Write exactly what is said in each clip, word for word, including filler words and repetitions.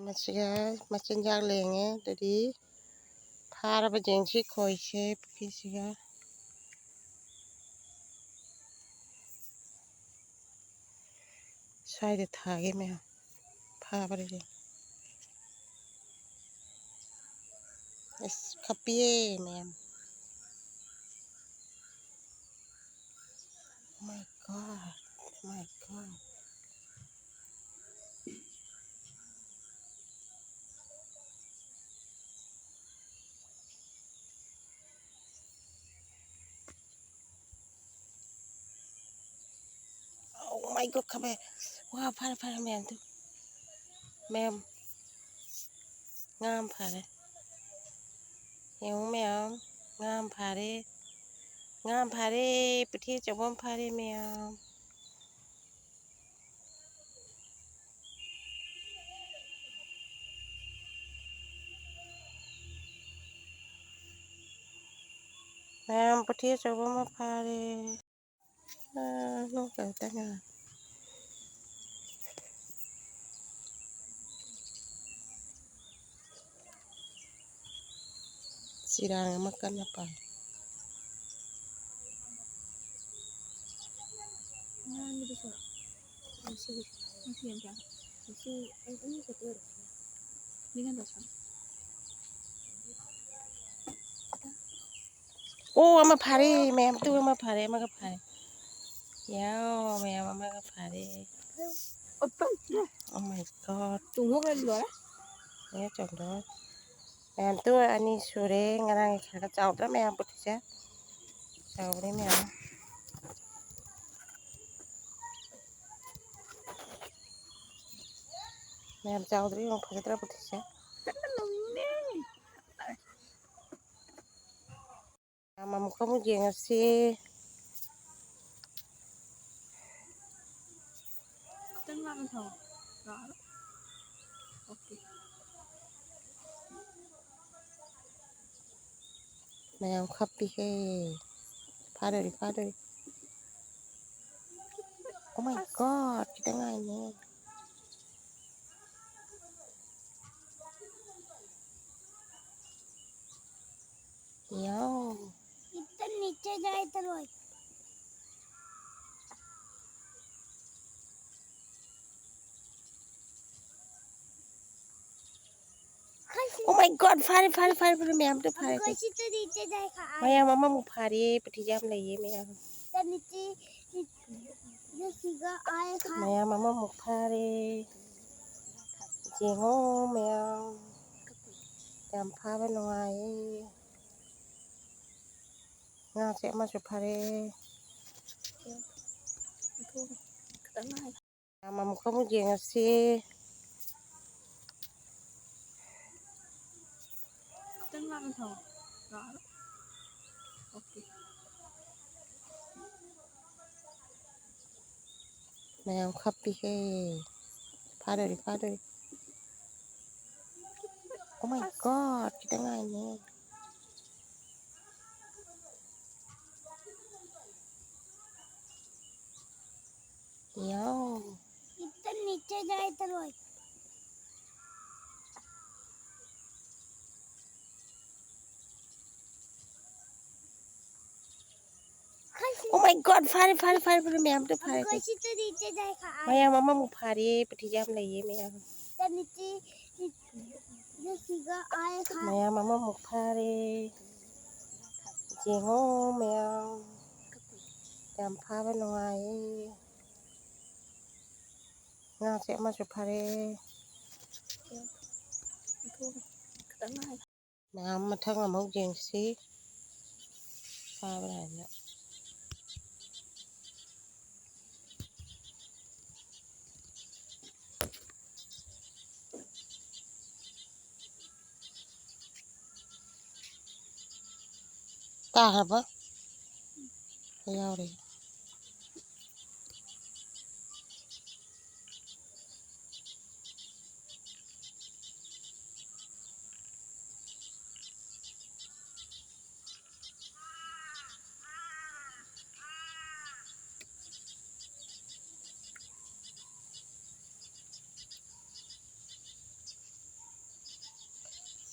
ꯃꯁꯤꯒ ꯃꯆꯤꯟꯖꯥꯛ ꯂꯦꯡꯉꯦ꯫ ꯑꯗꯨꯗꯤ ꯐꯥꯔꯕ ꯌꯦꯡꯁꯤ ꯈꯣꯏꯁꯦ ꯄꯨꯈ꯭ꯔꯤꯁꯤꯒ꯫ ꯁ꯭ꯋꯥꯏꯗ ꯊꯥꯒꯦ ꯃꯌꯥꯝ꯫ ꯐꯥꯕ꯭ꯔꯥ ꯌꯦꯡ꯫ ꯑꯁ, ꯈꯞꯄꯤꯌꯦ ꯃꯌꯥꯝ꯫ My God, my God. Oh my God, ꯈꯝꯃꯦ꯫ ꯋꯥ, ꯐꯔꯦ, ꯐꯔꯦ, ꯃꯌꯥꯝ ꯇꯨ꯫ ꯃꯌꯥꯝ, ꯉꯥ ꯑꯃ ꯐꯥꯔꯦ꯫ ꯌꯦꯡꯉꯨ ꯃꯌꯥꯝ, ꯉꯥ ꯑꯃ ꯐꯥꯔꯦ꯫ ꯉꯥ ꯑꯃ ꯐꯥꯔꯦ, ꯄꯨꯊꯤ ꯑꯆꯧꯕ ꯑꯃ ꯐꯥꯔꯦ ꯃꯌꯥꯝ꯫ ꯃꯌꯥꯝ, ꯄꯨꯊꯤ ꯑꯆꯧꯕ ꯑꯃ ꯐꯥꯔꯦ꯫ ꯑꯥ, ꯅꯣꯛ ꯀꯧꯇ ꯉꯥ꯫ ꯆꯤꯔꯥꯡ ꯑꯃ ꯀꯟꯅ ꯄꯥꯏ꯫ ꯉꯔꯥꯡꯒꯤꯗꯨꯁꯨ ꯉꯁꯤ, ꯉꯁꯤ ꯌꯥꯝ ꯀꯌꯥ? ꯉꯁꯤ ꯑꯩ ꯑꯅꯤ ꯈꯛꯇ ꯑꯣꯏꯔꯝꯒꯅꯤ꯫ ꯃꯤꯉꯣꯟꯗ ꯁꯥ-, ꯑꯣ, ꯑꯃ ꯐꯥꯔꯦ, ꯃꯌꯥꯝ, ꯇꯨ ꯑꯃ ꯐꯥꯔꯦ, ꯑꯃꯒ ꯐꯥꯔꯦ꯫ ꯌꯥꯎ, ꯃꯌꯥꯝ, ꯑꯃꯒ ꯐꯥꯔꯦ꯫ Oh my God. ꯆꯣꯡꯊꯣꯛꯈ꯭ꯔꯗꯤ ꯂꯣꯏꯔꯦ꯫ ꯑꯦ, ꯆꯣꯡꯊꯣꯛ꯫ ꯃꯌꯥꯝ, ꯇꯨ ꯑꯅꯤ ꯁꯨꯔꯦ꯫ ꯉꯔꯥꯡꯒꯤ ꯈꯔ ꯆꯥꯎꯗ꯭ꯔꯥ ꯃꯌꯥꯝ ꯄꯨꯊꯤꯁꯦ? ꯆꯥꯎꯔꯦ ꯃꯌꯥꯝ꯫ ꯃꯌꯥꯝ ꯆꯥꯎꯗ꯭ꯔꯥ ꯌꯦꯡꯉꯨ, ꯐꯖꯗ꯭ꯔꯥ ꯄꯨꯊꯤꯁꯦ? ꯀꯟꯅ ꯂꯧꯅꯤꯡꯉꯦ꯫ ꯃꯌꯥꯝ ꯑꯃꯨꯛꯀ ꯑꯃꯨꯛ ꯌꯦꯡꯉꯁꯤ꯫ ꯈꯤꯇꯪ ꯂꯥꯞꯅ ꯊꯝꯃꯣ꯫ ꯂꯥꯛꯑꯔꯣꯏ꯫ Okay꯫ ꯃꯌꯥꯝ ꯈꯞꯄꯤꯍꯦ꯫ ꯐꯥꯗꯣꯔꯤ, ꯐꯥꯗꯣꯔꯤ꯫ Oh my God, ꯈꯤꯇꯪ ꯉꯥꯏꯅꯦ꯫ ꯌꯥꯏ, ꯊꯔꯣꯏ꯫ Oh my God, ꯐꯥꯔꯦ, ꯐꯥꯔꯦ, ꯐꯥꯔꯦ, ꯐꯥꯔꯦ, ꯃꯌꯥꯝꯗꯣ ꯐꯥꯔꯦ꯫ ꯑꯩꯈꯣꯏ ꯁꯤꯗꯗꯤ ꯏꯆꯦꯗ ꯍꯥꯏ ꯈꯥ-, ꯃꯌꯥꯝ ꯑꯃꯃꯨꯛ ꯐꯥꯔꯦ, ꯄꯨꯈ꯭ꯔꯤꯁꯦ ꯌꯥꯝ ꯂꯩꯌꯦ ꯃꯌꯥꯝ꯫ ꯇꯅꯤꯆꯤ, ꯁꯤꯒ ꯑꯥꯏ ꯈꯥ-, ꯃꯌꯥꯝ ꯑꯃꯃꯨꯛ ꯐꯥꯔꯦ꯫ ꯌꯦꯡꯉꯣ ꯃꯌꯥꯝ, ꯌꯥꯝ ꯐꯥꯕ ꯅꯨꯡꯉꯥꯏꯌꯦ꯫ ꯉꯥꯁꯦ ꯑꯃꯁꯨ ꯐꯥꯔꯦ꯫ ꯈꯤꯇꯪ ꯉꯥꯏ꯫ ꯌꯥꯝ ꯑꯃꯨꯛꯀ ꯑꯃꯨꯛ ꯌꯦꯡꯉꯁꯤ꯫ ꯈꯤꯇꯪ ꯂꯥꯞꯅ ꯊꯝꯃꯣ꯫ ꯂꯥꯛꯑꯔꯣꯏ꯫ OK꯫ ꯃꯌꯥꯝ ꯈꯞꯄꯤꯍꯦ꯫ ꯐꯥꯗꯣꯔꯤ, ꯐꯥꯗꯣꯔꯤ꯫ Oh my God, ꯈꯤꯇꯪ ꯉꯥꯏꯅꯦ꯫ ꯌꯥꯎ꯫ ꯏꯇ ꯅꯤꯆꯦ ꯖꯥꯏ ꯊꯔꯣꯏ꯫ Oh my God, ꯐꯥꯔꯦ, ꯐꯥꯔꯦ, ꯐꯥꯔꯦ, ꯐꯥꯔꯦ, ꯃꯌꯥꯝꯗꯣ ꯐꯥꯔꯦ꯫ ꯑꯩꯈꯣꯏ ꯁꯤꯗꯗꯤ ꯏꯆꯦ ꯖꯥꯏ ꯈꯥ-, ꯃꯌꯥꯝ ꯑꯃꯃꯨꯛ ꯐꯥꯔꯦ, ꯄꯨꯈ꯭ꯔꯤꯁꯦ ꯌꯥꯝ ꯂꯩꯌꯦ ꯃꯌꯥꯝ꯫ ꯇꯅꯤꯆꯤ, ꯁꯤꯒ ꯑꯥꯏ ꯈꯥ-, ꯃꯌꯥꯝ ꯑꯃꯃꯨꯛ ꯐꯥꯔꯦ꯫ ꯌꯦꯡꯉꯣ ꯃꯌꯥꯝ, ꯌꯥꯝ ꯐꯥꯕ ꯅꯨꯡꯉꯥꯏꯌꯦ꯫ ꯉꯥꯁꯦ ꯑꯃꯁꯨ ꯐꯥꯔꯦ꯫ ꯃꯌꯥꯝ ꯃꯊꯪ ꯑꯃꯨꯛ ꯌꯦꯡꯁꯤ꯫ ꯐꯥꯕ꯭ꯔꯥ ꯍꯥꯏꯅ꯫ ꯇꯥꯈ꯭ꯔꯕ? ꯌꯥꯎꯔꯦ꯫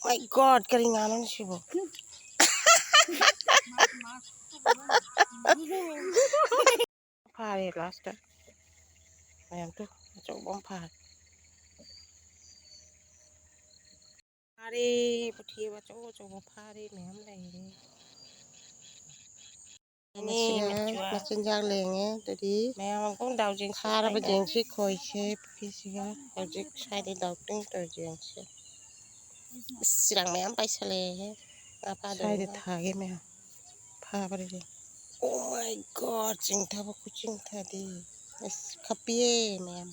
My God, ꯀꯔꯤ ꯉꯥꯅꯣ ꯁꯤꯕꯣ? ꯐꯥꯔꯦ ꯂꯥꯁꯇ꯫ ꯃꯌꯥꯝꯗꯣ ꯑꯆꯧꯕ ꯑꯃ ꯐꯥꯔꯦ꯫ ꯐꯥꯔꯦ, ꯄꯨꯊꯤ ꯑꯆꯧ ꯑꯆꯧꯕ ꯐꯥꯔꯦ, ꯃꯌꯥꯝ ꯂꯩꯔꯦ꯫ ꯏꯅꯦ, ꯃꯆꯤꯟꯖꯥꯛ, ꯃꯆꯨ꯫ ꯃꯆꯤꯟꯖꯥꯛ ꯂꯦꯡꯉꯦ꯫ ꯑꯗꯨꯗꯤ ꯃꯌꯥꯝ ꯑꯃꯨꯛ ꯗꯥꯎꯖꯦꯡꯁꯤ ꯐꯥꯔꯕ ꯁ꯭ꯋꯥꯏꯗ꯫ ꯌꯦꯡꯁꯤ ꯈꯣꯏꯁꯦ ꯄꯨꯈ꯭ꯔꯤꯁꯤꯒ꯫ ꯍꯧꯖꯤꯛ ꯁ꯭ꯋꯥꯏꯗ ꯗꯥꯎꯇꯤꯡ ꯇꯧꯔꯤꯁꯦ ꯌꯦꯡꯁꯤ꯫ ꯑꯁ, ꯆꯤꯔꯥꯡ ꯃꯌꯥꯝ ꯄꯥꯏꯁꯜꯂꯛꯑꯦꯍꯦ꯫ ꯉꯥ ꯐꯥꯗꯣꯏꯅꯦ꯫ ꯁ꯭ꯋꯥꯏꯗ ꯊꯥꯒꯦ ꯃꯌꯥꯝ꯫ ꯐꯥꯕ꯭ꯔꯥ ꯌꯦꯡ꯫ Oh my God, ꯆꯤꯡꯊꯕ ꯈꯨꯆꯤꯡꯊꯗꯤ꯫ ꯑꯁ, ꯈꯞꯄꯤꯌꯦ ꯃꯌꯥꯝ꯫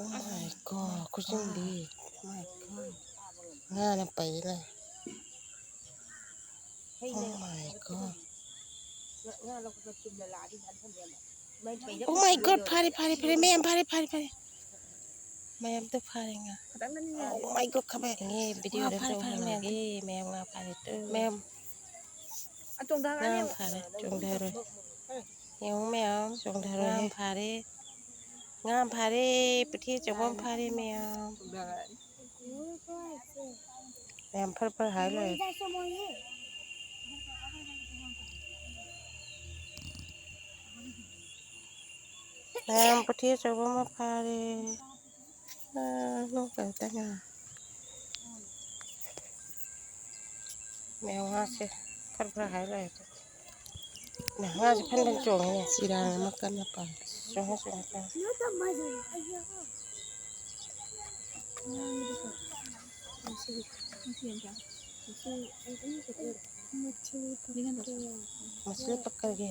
Oh my God, ꯈꯨꯆꯤꯡꯗꯤ꯫ Oh my God. ꯉꯥꯅ ꯄꯩ ꯂꯩꯔꯦ꯫ Oh my God. Oh my God, ꯐꯥꯔꯦ, ꯐꯥꯔꯦ, ꯐꯥꯔꯦ, ꯃꯌꯥꯝ ꯐꯥꯔꯦ, ꯐꯥꯔꯦ, ꯐꯥꯔꯦ꯫ ꯃꯌꯥꯝꯗꯣ ꯐꯥꯔꯦ ꯉꯥ꯫ Oh my God, ꯈꯥꯕꯩ꯫ ꯌꯦꯡꯉꯦ, video ꯉꯥ ꯐꯥꯔꯦ, ꯐꯥꯔꯦ, ꯃꯌꯥꯝ꯫ ꯃꯌꯥꯝ ꯉꯥ ꯐꯥꯔꯦ ꯇꯨ꯫ ꯃꯌꯥꯝ꯫ ꯉꯥ ꯐꯥꯔꯦ, ꯆꯣꯡꯊꯔꯣꯏ꯫ ꯌꯦꯡꯉꯨ ꯃꯌꯥꯝ, ꯆꯣꯡꯊꯔꯣꯏꯍꯦ꯫ ꯉꯥ ꯐꯥꯔꯦ꯫ ꯉꯥ ꯐꯥꯔꯦ, ꯄꯨꯊꯤ ꯑꯆꯧꯕ ꯑꯃ ꯐꯥꯔꯦ ꯃꯌꯥꯝ꯫ ꯃꯌꯥꯝ ꯐꯔ ꯐꯔ ꯍꯥꯏ ꯂꯩꯔꯦ꯫ ꯃꯌꯥꯝ ꯄꯨꯊꯤ ꯑꯆꯧꯕ ꯑꯃ ꯐꯥꯔꯦ꯫ ꯑꯥ, ꯅꯣꯡ ꯀꯟ ꯀꯟꯅ꯫ ꯃꯌꯥꯝ ꯉꯥꯁꯦ ꯐꯔ ꯐꯔ ꯍꯥꯏ ꯂꯩꯔꯦ꯫ ꯃꯌꯥꯝ ꯉꯥꯁꯦ ꯐꯟ ꯐꯟ ꯆꯣꯡꯉꯤꯅꯦ꯫ ꯆꯤꯔꯥꯡ ꯑꯃ ꯀꯟꯅ ꯄꯥꯏ꯫ ꯆꯣꯡꯉꯦ, ꯆꯣꯡꯉꯦ, ꯆꯣꯡꯉꯦ꯫ ꯃꯁꯤ ꯄꯛꯀꯒꯦ꯫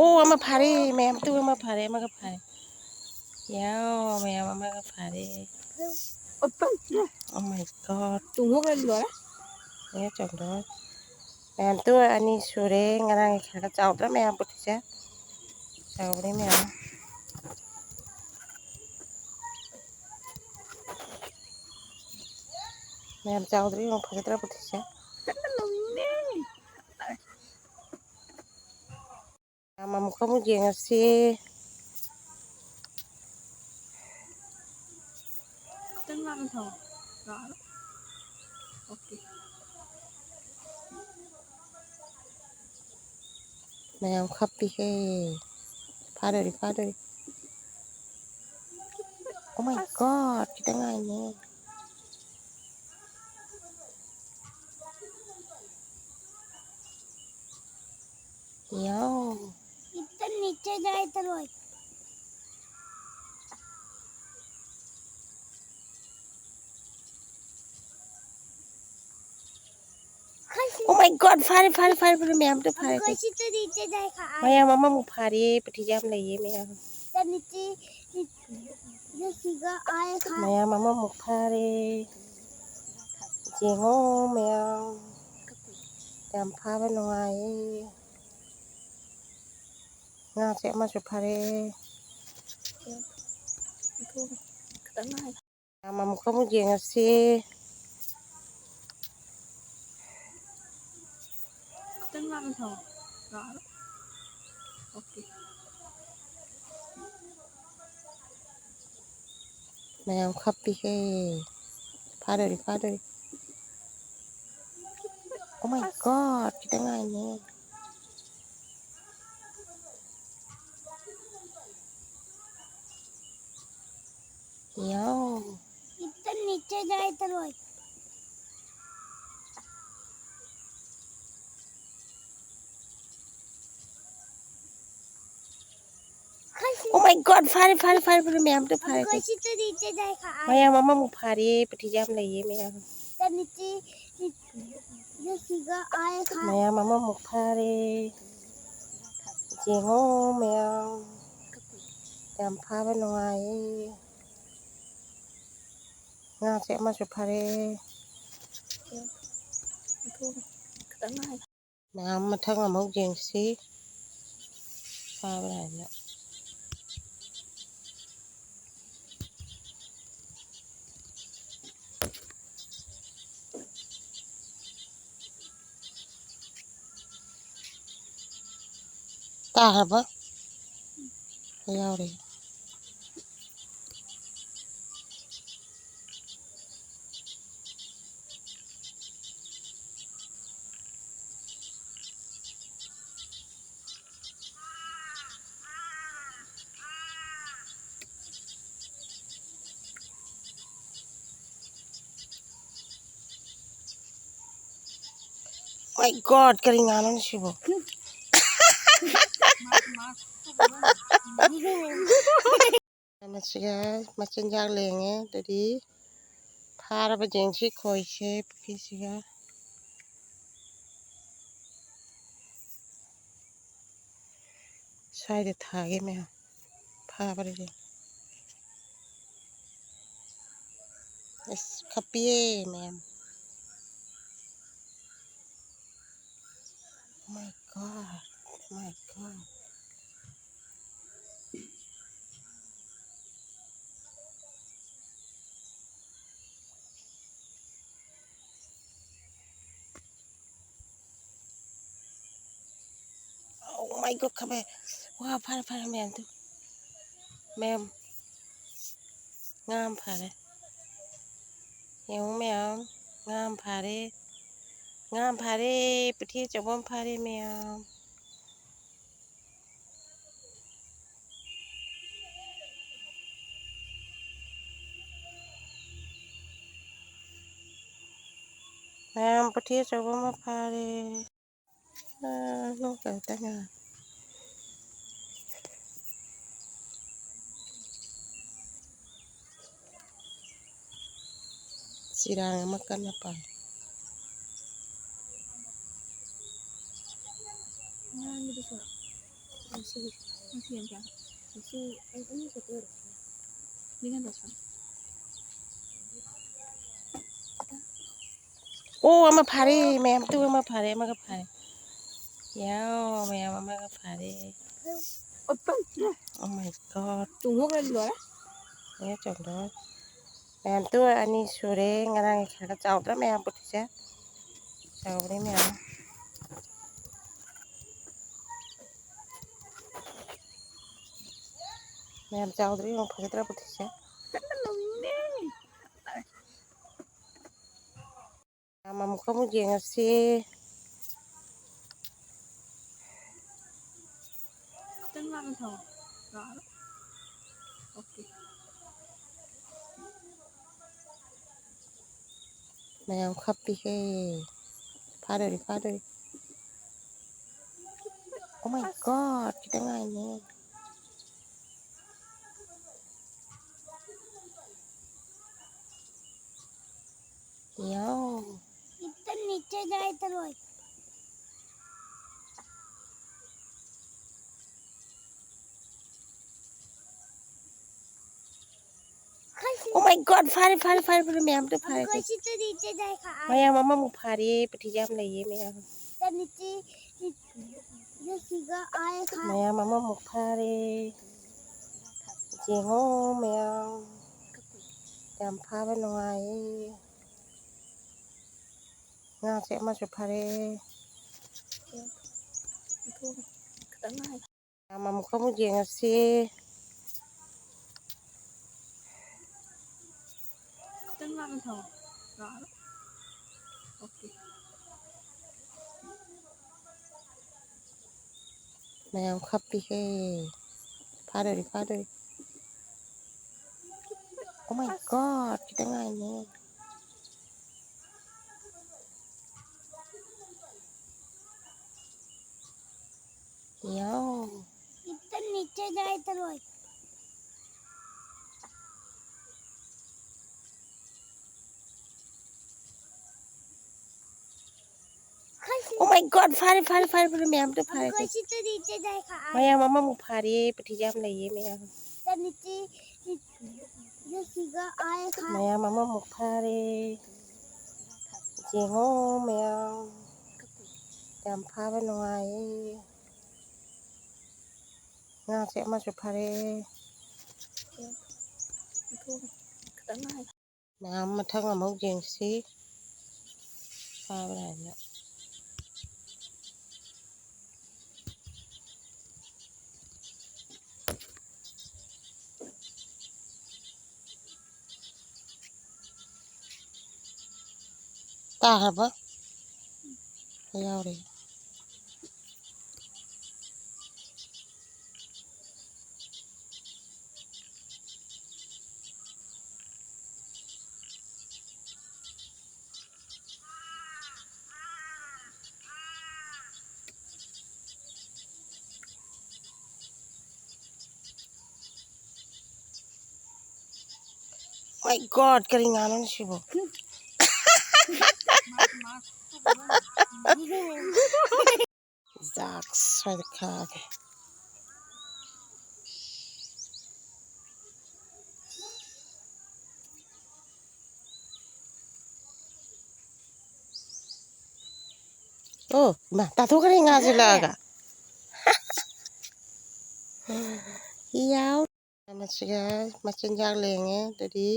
ꯑꯣ, ꯑꯃ ꯐꯥꯔꯦ, ꯃꯌꯥꯝ, ꯇꯨ ꯑꯃ ꯐꯥꯔꯦ, ꯑꯃꯒ ꯐꯥꯔꯦ꯫ ꯌꯥꯎ, ꯃꯌꯥꯝ, ꯑꯃꯒ ꯐꯥꯔꯦ꯫ Oh my God. ꯆꯣꯡꯊꯣꯛꯈ꯭ꯔꯗꯤ ꯂꯣꯏꯔꯦ꯫ ꯑꯦ, ꯆꯣꯡꯊꯣꯛ꯫ ꯃꯌꯥꯝ, ꯇꯨ ꯑꯅꯤ ꯁꯨꯔꯦ꯫ ꯉꯔꯥꯡꯒꯤ ꯈꯔ ꯈꯔ ꯆꯥꯎꯗ꯭ꯔꯥ ꯃꯌꯥꯝ ꯄꯨꯊꯤꯁꯦ? ꯆꯥꯎꯔꯦ ꯃꯌꯥꯝ꯫ ꯃꯌꯥꯝ ꯆꯥꯎꯗ꯭ꯔꯥ ꯌꯦꯡꯉꯨ, ꯐꯖꯗ꯭ꯔꯥ ꯄꯨꯊꯤꯁꯦ? ꯀꯟꯅ ꯂꯧꯅꯤꯡꯉꯦ꯫ ꯃꯌꯥꯝ ꯑꯃꯨꯛꯀ ꯑꯃꯨꯛ ꯌꯦꯡꯉꯁꯤ꯫ ꯈꯤꯇꯪ ꯂꯥꯞꯅ ꯊꯧ꯫ ꯂꯥꯛꯑꯔꯣꯏ꯫ ꯃꯌꯥꯝ ꯈꯞꯄꯤꯍꯦ꯫ ꯐꯥꯗꯣꯔꯤ, ꯐꯥꯗꯣꯔꯤ꯫ Oh my God, ꯈꯤꯇꯪ ꯉꯥꯏꯅꯦ꯫ ꯌꯥꯎ꯫ ꯏꯇ ꯅꯤꯆꯦ ꯖꯥꯏ ꯇꯔꯣꯏ꯫ Oh my God, ꯐꯥꯔꯦ, ꯐꯥꯔꯦ, ꯐꯥꯔꯦ, ꯐꯥꯔꯦ, ꯃꯌꯥꯝꯗꯣ ꯐꯥꯔꯦ꯫ ꯃꯌꯥꯝ ꯑꯃꯃꯨꯛ ꯐꯥꯔꯦ, ꯄꯨꯊꯤꯁꯦ ꯌꯥꯝ ꯂꯩꯌꯦ ꯃꯌꯥꯝ꯫ ꯃꯌꯥꯝ ꯑꯃꯃꯨꯛ ꯐꯥꯔꯦ꯫ ꯌꯦꯡꯉꯣ ꯃꯌꯥꯝ꯫ ꯌꯥꯝ ꯐꯥꯕ ꯅꯨꯡꯉꯥꯏꯌꯦ꯫ ꯉꯥꯁꯦ ꯑꯃꯁꯨ ꯐꯥꯔꯦ꯫ ꯃꯌꯥꯝ ꯑꯃꯨꯛꯀ ꯑꯃꯨꯛ ꯌꯦꯡꯉꯁꯤ꯫ ꯈꯤꯇꯪ ꯂꯥꯞꯅ ꯊꯝꯃꯣ꯫ ꯂꯥꯛꯑꯔꯣꯏ꯫ ꯑꯣꯀꯦ꯫ ꯃꯌꯥꯝ ꯈꯞꯄꯤꯍꯦ꯫ ꯐꯥꯗꯣꯔꯤ, ꯐꯥꯗꯣꯔꯤ꯫ Oh my God, ꯈꯤꯇꯪ ꯉꯥꯏꯅꯦ꯫ ꯌꯥꯎ꯫ ꯏꯇ ꯅꯤꯆꯦ ꯖꯥꯏ ꯇꯔꯣꯏ꯫ Oh my God, ꯐꯥꯔꯦ, ꯐꯥꯔꯦ, ꯐꯥꯔꯦ, ꯐꯥꯔꯦ, ꯃꯌꯥꯝꯗꯣ ꯐꯥꯔꯦ꯫ ꯃꯌꯥꯝ ꯑꯃꯃꯨꯛ ꯐꯥꯔꯦ, ꯄꯨꯊꯤꯁꯦ ꯌꯥꯝ ꯂꯩꯌꯦ ꯃꯌꯥꯝ꯫ ꯃꯌꯥꯝ ꯑꯃꯃꯨꯛ ꯐꯥꯔꯦ꯫ ꯌꯦꯡꯉꯣ ꯃꯌꯥꯝ꯫ ꯌꯥꯝ ꯐꯥꯕ ꯅꯨꯡꯉꯥꯏꯌꯦ꯫ ꯉꯥꯁꯦ ꯑꯃꯁꯨ ꯐꯥꯔꯦ꯫ ꯃꯌꯥꯝ ꯃꯊꯪ ꯑꯃꯨꯛ ꯌꯦꯡꯁꯤ꯫ ꯐꯥꯕ꯭ꯔꯥ ꯍꯥꯏꯅ꯫ ꯇꯥꯈ꯭ꯔꯕ? ꯌꯥꯎꯔꯦ꯫ My God, ꯀꯔꯤ ꯉꯥꯅꯣ ꯁꯤꯕꯣ? ꯃꯁꯤꯒ ꯃꯆꯤꯟꯖꯥꯛ ꯂꯦꯡꯉꯦ꯫ ꯑꯗꯨꯗꯤ ꯐꯥꯔꯕ ꯌꯦꯡꯁꯤ ꯈꯣꯏꯁꯦ ꯄꯨꯈ꯭ꯔꯤꯁꯤꯒ꯫ ꯁ꯭ꯋꯥꯏꯗ ꯊꯥꯒꯦ ꯃꯌꯥꯝ꯫ ꯐꯥꯕ꯭ꯔꯥ ꯌꯦꯡ꯫ ꯑꯁ, ꯈꯞꯄꯤꯌꯦ ꯃꯌꯥꯝ꯫ My God, my God. Oh my God, ꯈꯝꯃꯦ꯫ ꯋꯥ, ꯐꯥꯔꯦ, ꯐꯥꯔꯦ ꯃꯌꯥꯝꯗꯨ꯫ ꯃꯌꯥꯝ, ꯉꯥ ꯑꯃ ꯐꯥꯔꯦ꯫ ꯌꯦꯡꯉꯨ ꯃꯌꯥꯝ, ꯉꯥ ꯑꯃ ꯐꯥꯔꯦ꯫ ꯉꯥ ꯑꯃ ꯐꯥꯔꯦ, ꯄꯨꯊꯤ ꯑꯆꯧꯕ ꯑꯃ ꯐꯥꯔꯦ ꯃꯌꯥꯝ꯫ ꯃꯌꯥꯝ, ꯄꯨꯊꯤ ꯑꯆꯧꯕ ꯑꯃ ꯐꯥꯔꯦ꯫ ꯑꯥ, ꯅꯣꯛ ꯀꯩꯝꯇ ꯉꯥꯡ-, ꯆꯤꯔꯥꯡ ꯑꯃ ꯀꯟꯅ ꯄꯥꯜꯂꯤ꯫ ꯉꯁꯤ, ꯉꯁꯤ ꯌꯥꯝ ꯀꯌꯥ? ꯉꯁꯤ ꯑꯩ ꯑꯅꯤ ꯈꯛꯇ ꯑꯣꯏꯔꯝꯒꯅꯤ꯫ ꯃꯤ ꯍꯟꯗꯛ ꯑꯣ, ꯑꯃ ꯐꯥꯔꯦ, ꯃꯌꯥꯝ, ꯇꯨ ꯑꯃ ꯐꯥꯔꯦ, ꯑꯃꯒ ꯐꯥꯔꯦ꯫ ꯌꯥꯎ, ꯃꯌꯥꯝ, ꯑꯃꯒ ꯐꯥꯔꯦ꯫ Oh my God. ꯆꯣꯡꯊꯣꯛꯈ꯭ꯔꯗꯤ ꯂꯣꯏꯔꯦ꯫ ꯑꯦ, ꯆꯣꯡꯊꯣꯛ꯫ ꯃꯌꯥꯝ, ꯇꯨ ꯑꯅꯤ ꯁꯨꯔꯦ꯫ ꯉꯔꯥꯡꯒꯤ ꯈꯔ ꯆꯥꯎꯗ꯭ꯔꯥ ꯃꯌꯥꯝ ꯄꯨꯊꯤꯁꯦ? ꯆꯥꯎꯔꯦ ꯃꯌꯥꯝ꯫ ꯃꯌꯥꯝ ꯆꯥꯎꯗ꯭ꯔꯥ ꯌꯦꯡꯉꯨ, ꯐꯖꯗ꯭ꯔꯥ ꯄꯨꯊꯤꯁꯦ? ꯃꯌꯥꯝ ꯑꯃꯨꯛꯀ ꯑꯃꯨꯛ ꯌꯦꯡꯉꯁꯤ꯫ ꯈꯤꯇꯪ ꯂꯥꯞꯅ ꯊꯧ꯫ ꯌꯥꯔꯣꯏ? OK꯫ ꯃꯌꯥꯝ ꯈꯞꯄꯤꯍꯦ꯫ ꯐꯥꯗꯣꯔꯤ, ꯐꯥꯗꯣꯔꯤ꯫ Oh my God, ꯈꯤꯇꯪ ꯉꯥꯏꯅꯦ꯫ ꯌꯥꯎ꯫ इतना नीचे जाए तो रोए। Oh my God, ꯐꯥꯔꯦ, ꯐꯥꯔꯦ, ꯐꯥꯔꯦ, ꯐꯥꯔꯦ, ꯃꯌꯥꯝꯗꯣ ꯐꯥꯔꯦ꯫ ꯑꯩꯈꯣꯏ ꯁꯤꯗ ꯅꯤꯡꯆꯠ ꯅꯥꯏ ꯈꯥꯛꯑꯦ꯫ ꯃꯌꯥꯝ ꯑꯃꯃꯨꯛ ꯐꯥꯔꯦ, ꯄꯨꯈ꯭ꯔꯤꯁꯦ ꯌꯥꯝ ꯂꯩꯌꯦ ꯃꯌꯥꯝ꯫ ꯁꯤꯗ ꯅꯤꯡꯆꯠ, ꯅꯤꯡꯆꯠ ꯁꯤꯒ ꯑꯥꯏ ꯈꯥꯛꯑꯦ꯫ ꯃꯌꯥꯝ ꯑꯃꯃꯨꯛ ꯐꯥꯔꯦ꯫ ꯌꯦꯡꯉꯣ ꯃꯌꯥꯝ꯫ ꯌꯥꯝ ꯐꯥꯕ ꯅꯨꯡꯉꯥꯏꯌꯦ꯫ ꯉꯥꯁꯦ ꯑꯃꯁꯨ ꯐꯥꯔꯦ꯫ ꯈꯤꯇꯪ ꯉꯥꯏ꯫ ꯃꯌꯥꯝ ꯑꯃꯨꯛꯀ ꯑꯃꯨꯛ ꯌꯦꯡꯉꯁꯤ꯫ ꯈꯤꯇꯪ ꯂꯥꯞꯅ ꯊꯝꯃꯣ꯫ ꯂꯥꯛꯑꯔꯣꯏ꯫ ꯑꯣꯀꯦ꯫ ꯃꯌꯥꯝ ꯈꯞꯄꯤꯍꯦ꯫ ꯐꯥꯗꯣꯔꯤ, ꯐꯥꯗꯣꯔꯤ꯫ Oh my God, ꯈꯤꯇꯪ ꯉꯥꯏꯅꯦ꯫ ꯌꯥꯎ꯫ ꯏꯇ ꯅꯤꯆꯦ ꯖꯥꯏ ꯇꯔꯣꯏ꯫ Oh my God, ꯐꯥꯔꯦ, ꯐꯥꯔꯦ, ꯐꯥꯔꯦ, ꯐꯥꯔꯦ, ꯃꯌꯥꯝꯗꯣ ꯐꯥꯔꯦ꯫ ꯑꯩꯈꯣꯏ ꯁꯤꯗ ꯅꯤꯆꯦ ꯖꯥꯏ ꯈꯥꯛꯑꯦ꯫ ꯃꯌꯥꯝ ꯑꯃꯃꯨꯛ ꯐꯥꯔꯦ, ꯄꯨꯈ꯭ꯔꯤꯁꯦ ꯌꯥꯝ ꯂꯩꯌꯦ ꯃꯌꯥꯝ꯫ ꯏꯇ ꯅꯤꯆꯦ, ꯅꯤ-, ꯅꯤꯆꯦꯒ ꯑꯥꯏ ꯈꯥꯛꯑꯦ꯫ ꯃꯌꯥꯝ ꯑꯃꯃꯨꯛ ꯐꯥꯔꯦ꯫ ꯌꯦꯡꯉꯣ ꯃꯌꯥꯝ꯫ ꯌꯥꯝ ꯐꯥꯕ ꯅꯨꯡꯉꯥꯏꯌꯦ꯫ ꯉꯥꯁꯦ ꯑꯃꯁꯨ ꯐꯥꯔꯦ꯫ ꯃꯌꯥꯝ ꯃꯊꯪ ꯑꯃꯨꯛ ꯌꯦꯡꯁꯤ꯫ ꯐꯥꯕ꯭ꯔꯥ ꯍꯥꯏꯅ꯫ ꯇꯥꯔꯕ? ꯌꯥꯎꯔꯦ꯫ My God, ꯀꯔꯤ ꯉꯥꯅꯣ ꯁꯤꯕꯣ? ꯖꯥꯛ ꯁ꯭ꯋꯥꯏꯗ ꯈꯥꯒꯦ꯫ ꯑꯣ ꯏꯃꯥ, ꯇꯥꯊꯣꯛꯈ꯭ꯔꯦ ꯉꯥꯁꯦ ꯂꯥꯛꯑꯒ꯫ ꯌꯥꯎ꯫ ꯃꯁꯤꯒ ꯃꯆꯤꯟꯖꯥꯛ ꯂꯦꯡꯉꯦ꯫ ꯑꯗꯨꯗꯤ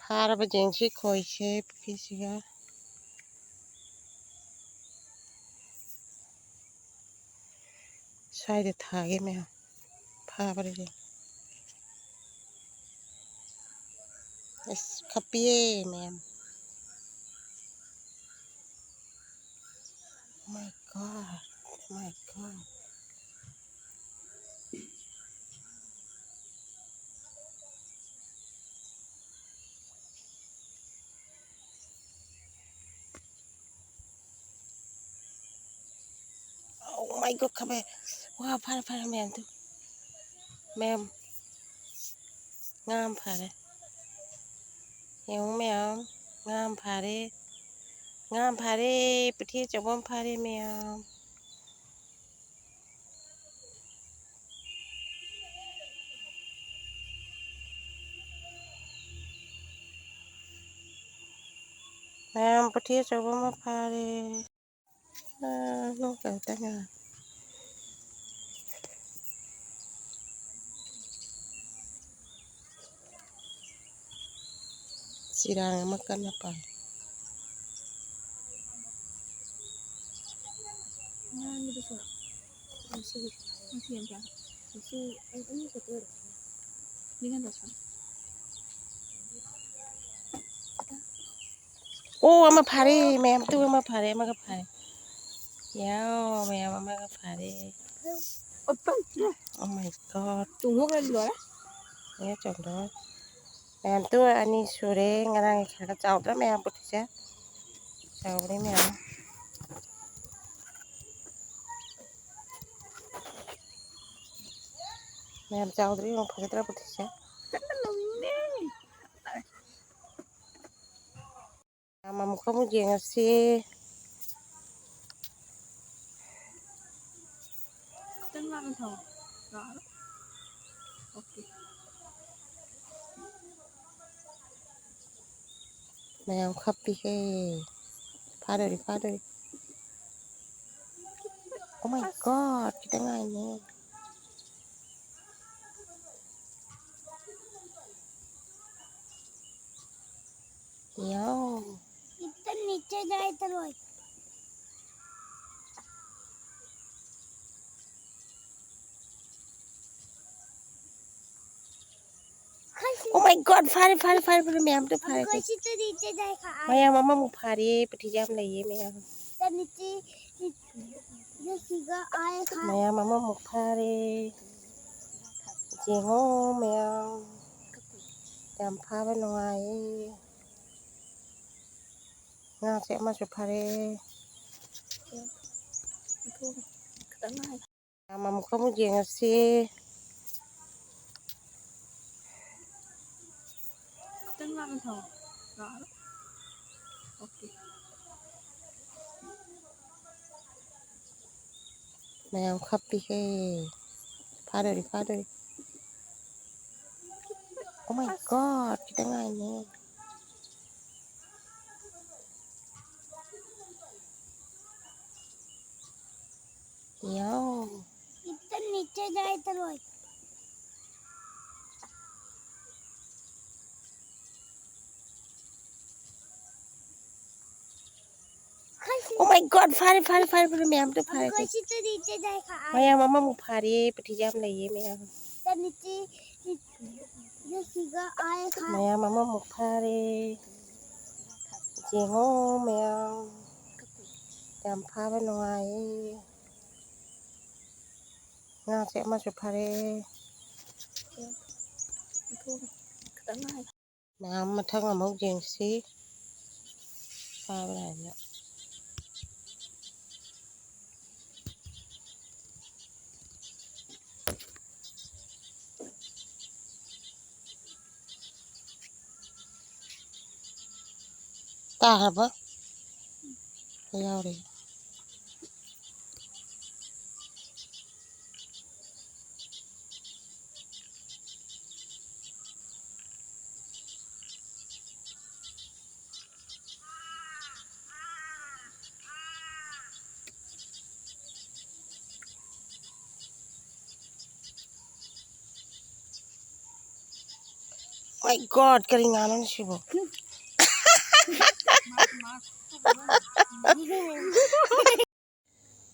ꯐꯥꯔꯕ ꯌꯦꯡꯁꯤ ꯈꯣꯏꯁꯦ ꯄꯨꯈ꯭ꯔꯤꯁꯤꯒ꯫ ꯁ꯭ꯋꯥꯏꯗ ꯊꯥꯒꯦ ꯃꯌꯥꯝ꯫ ꯐꯥꯕ꯭ꯔꯥ ꯌꯦꯡ꯫ ꯑꯁ, ꯈꯞꯄꯤꯌꯦ ꯃꯌꯥꯝ꯫ My God, my God. Oh my God, ꯈꯝꯃꯦ꯫ ꯋꯥ, ꯐꯔꯦ, ꯐꯔꯦ, ꯃꯌꯥꯝ ꯇꯨ꯫ ꯃꯌꯥꯝ, ꯉꯥ ꯑꯃ ꯐꯥꯔꯦ꯫ ꯌꯦꯡꯉꯨ ꯃꯌꯥꯝ, ꯉꯥ ꯑꯃ ꯐꯥꯔꯦ꯫ ꯉꯥ ꯑꯃ ꯐꯥꯔꯦ, ꯄꯨꯊꯤ ꯑꯆꯧꯕ ꯑꯃ ꯐꯥꯔꯦ ꯃꯌꯥꯝ꯫ ꯃꯌꯥꯝ, ꯄꯨꯊꯤ ꯑꯆꯧꯕ ꯑꯃ ꯐꯥꯔꯦ꯫ ꯑꯥ, ꯅꯣꯡ ꯀꯟ ꯀꯟꯅ꯫ ꯆꯤꯔꯥꯡ ꯑꯃ ꯀꯟꯅ ꯄꯥꯜꯂꯤ꯫ ꯑꯣ, ꯑꯃ ꯐꯥꯔꯦ, ꯃꯌꯥꯝ, ꯇꯨ ꯑꯃ ꯐꯥꯔꯦ, ꯑꯃꯒ ꯐꯥꯔꯦ꯫ ꯌꯥꯎ, ꯃꯌꯥꯝ, ꯑꯃꯒ ꯐꯥꯔꯦ꯫ Oh my God꯫ ꯃꯌꯥ ꯆꯣꯡꯊꯣꯛ꯫ ꯃꯌꯥꯝ, ꯇꯨ ꯑꯅꯤ ꯁꯨꯔꯦ꯫ ꯉꯔꯥꯡꯒꯤ ꯈꯔ ꯆꯥꯎꯗ꯭ꯔꯥ ꯃꯌꯥꯝ ꯄꯨꯈ꯭ꯔꯤꯁꯦ? ꯆꯥꯎꯔꯦ ꯃꯌꯥꯝ꯫ ꯃꯌꯥꯝ ꯆꯥꯎꯗ꯭ꯔꯥ ꯌꯦꯡꯉꯨ, ꯐꯖꯗ꯭ꯔꯥ ꯄꯨꯈ꯭ꯔꯤꯁꯦ? ꯃꯌꯥꯝ ꯑꯃꯨꯛꯀ ꯑꯃꯨꯛ ꯌꯦꯡꯉꯁꯤ꯫ ꯈꯤꯇꯪ ꯂꯥꯞꯅ ꯊꯝꯃꯣ꯫ ꯂꯥꯛꯑꯔꯣꯏ꯫ ꯑꯣꯀꯦ꯫ ꯃꯌꯥꯝ ꯈꯞꯄꯤꯍꯦ꯫ ꯐꯥꯗꯣꯔꯤ, ꯐꯥꯗꯣꯔꯤ꯫ Oh my God, ꯈꯤꯇꯪ ꯉꯥꯏꯅꯦ꯫ ꯌꯥꯎ꯫ ꯏꯇ ꯅꯤꯆꯦ ꯖꯥꯏ ꯇꯂꯣꯏ꯫ Oh my God, ꯐꯥꯔꯦ, ꯐꯥꯔꯦ, ꯐꯥꯔꯦ, ꯐꯥꯔꯦ, ꯃꯌꯥꯝꯗꯣ ꯐꯥꯔꯦ꯫ ꯃꯌꯥꯝ ꯑꯃꯃꯨꯛ ꯐꯥꯔꯦ, ꯄꯨꯊꯤꯁꯦ ꯌꯥꯝ ꯂꯩꯌꯦ ꯃꯌꯥꯝ꯫ ꯃꯌꯥꯝ ꯑꯃꯃꯨꯛ ꯐꯥꯔꯦ꯫ ꯌꯦꯡꯉꯣ ꯃꯌꯥꯝ꯫ ꯌꯥꯝ ꯐꯥꯕ ꯅꯨꯡꯉꯥꯏꯌꯦ꯫ ꯉꯥꯁꯦ ꯑꯃꯁꯨ ꯐꯥꯔꯦ꯫ ꯃꯌꯥꯝ ꯑꯃꯨꯛꯀ ꯑꯃꯨꯛ ꯌꯦꯡꯉꯁꯤ꯫ ꯈꯤꯇꯪ ꯂꯥꯞꯅ ꯊꯝꯃꯣ꯫ ꯂꯥꯛꯑꯔꯣꯏ꯫ ꯑꯣꯀꯦ꯫ ꯃꯌꯥꯝ ꯈꯞꯄꯤꯍꯦ꯫ ꯐꯥꯗꯣꯔꯤ, ꯐꯥꯗꯣꯔꯤ꯫ Oh my God, ꯈꯤꯇꯪ ꯉꯥꯏꯅꯦ꯫ ꯌꯥꯎ꯫ ꯏꯇ ꯅꯤꯆꯦ ꯖꯥꯏ ꯇꯂꯣꯏ꯫ Oh my God, ꯐꯥꯔꯦ, ꯐꯥꯔꯦ, ꯐꯥꯔꯦ, ꯐꯥꯔꯦ, ꯃꯌꯥꯝꯗꯣ ꯐꯥꯔꯦ꯫ ꯃꯌꯥꯝ ꯑꯃꯃꯨꯛ ꯐꯥꯔꯦ, ꯄꯨꯊꯤꯁꯦ ꯌꯥꯝ ꯂꯩꯌꯦ ꯃꯌꯥꯝ꯫ ꯃꯌꯥꯝ ꯑꯃꯃꯨꯛ ꯐꯥꯔꯦ꯫ ꯌꯦꯡꯉꯣ ꯃꯌꯥꯝ꯫ ꯌꯥꯝ ꯐꯥꯕ ꯅꯨꯡꯉꯥꯏꯌꯦ꯫ ꯉꯥꯁꯦ ꯑꯃꯁꯨ ꯐꯥꯔꯦ꯫ ꯃꯌꯥꯝ ꯃꯊꯪ ꯑꯃꯨꯛ ꯌꯦꯡꯁꯤ꯫ ꯐꯥꯕ꯭ꯔꯥ ꯍꯥꯏꯅ꯫ ꯇꯥꯈ꯭ꯔꯕ? ꯌꯥꯎꯔꯦ꯫ My God, ꯀꯔꯤ ꯉꯥꯅꯣ ꯁꯤꯕꯣ?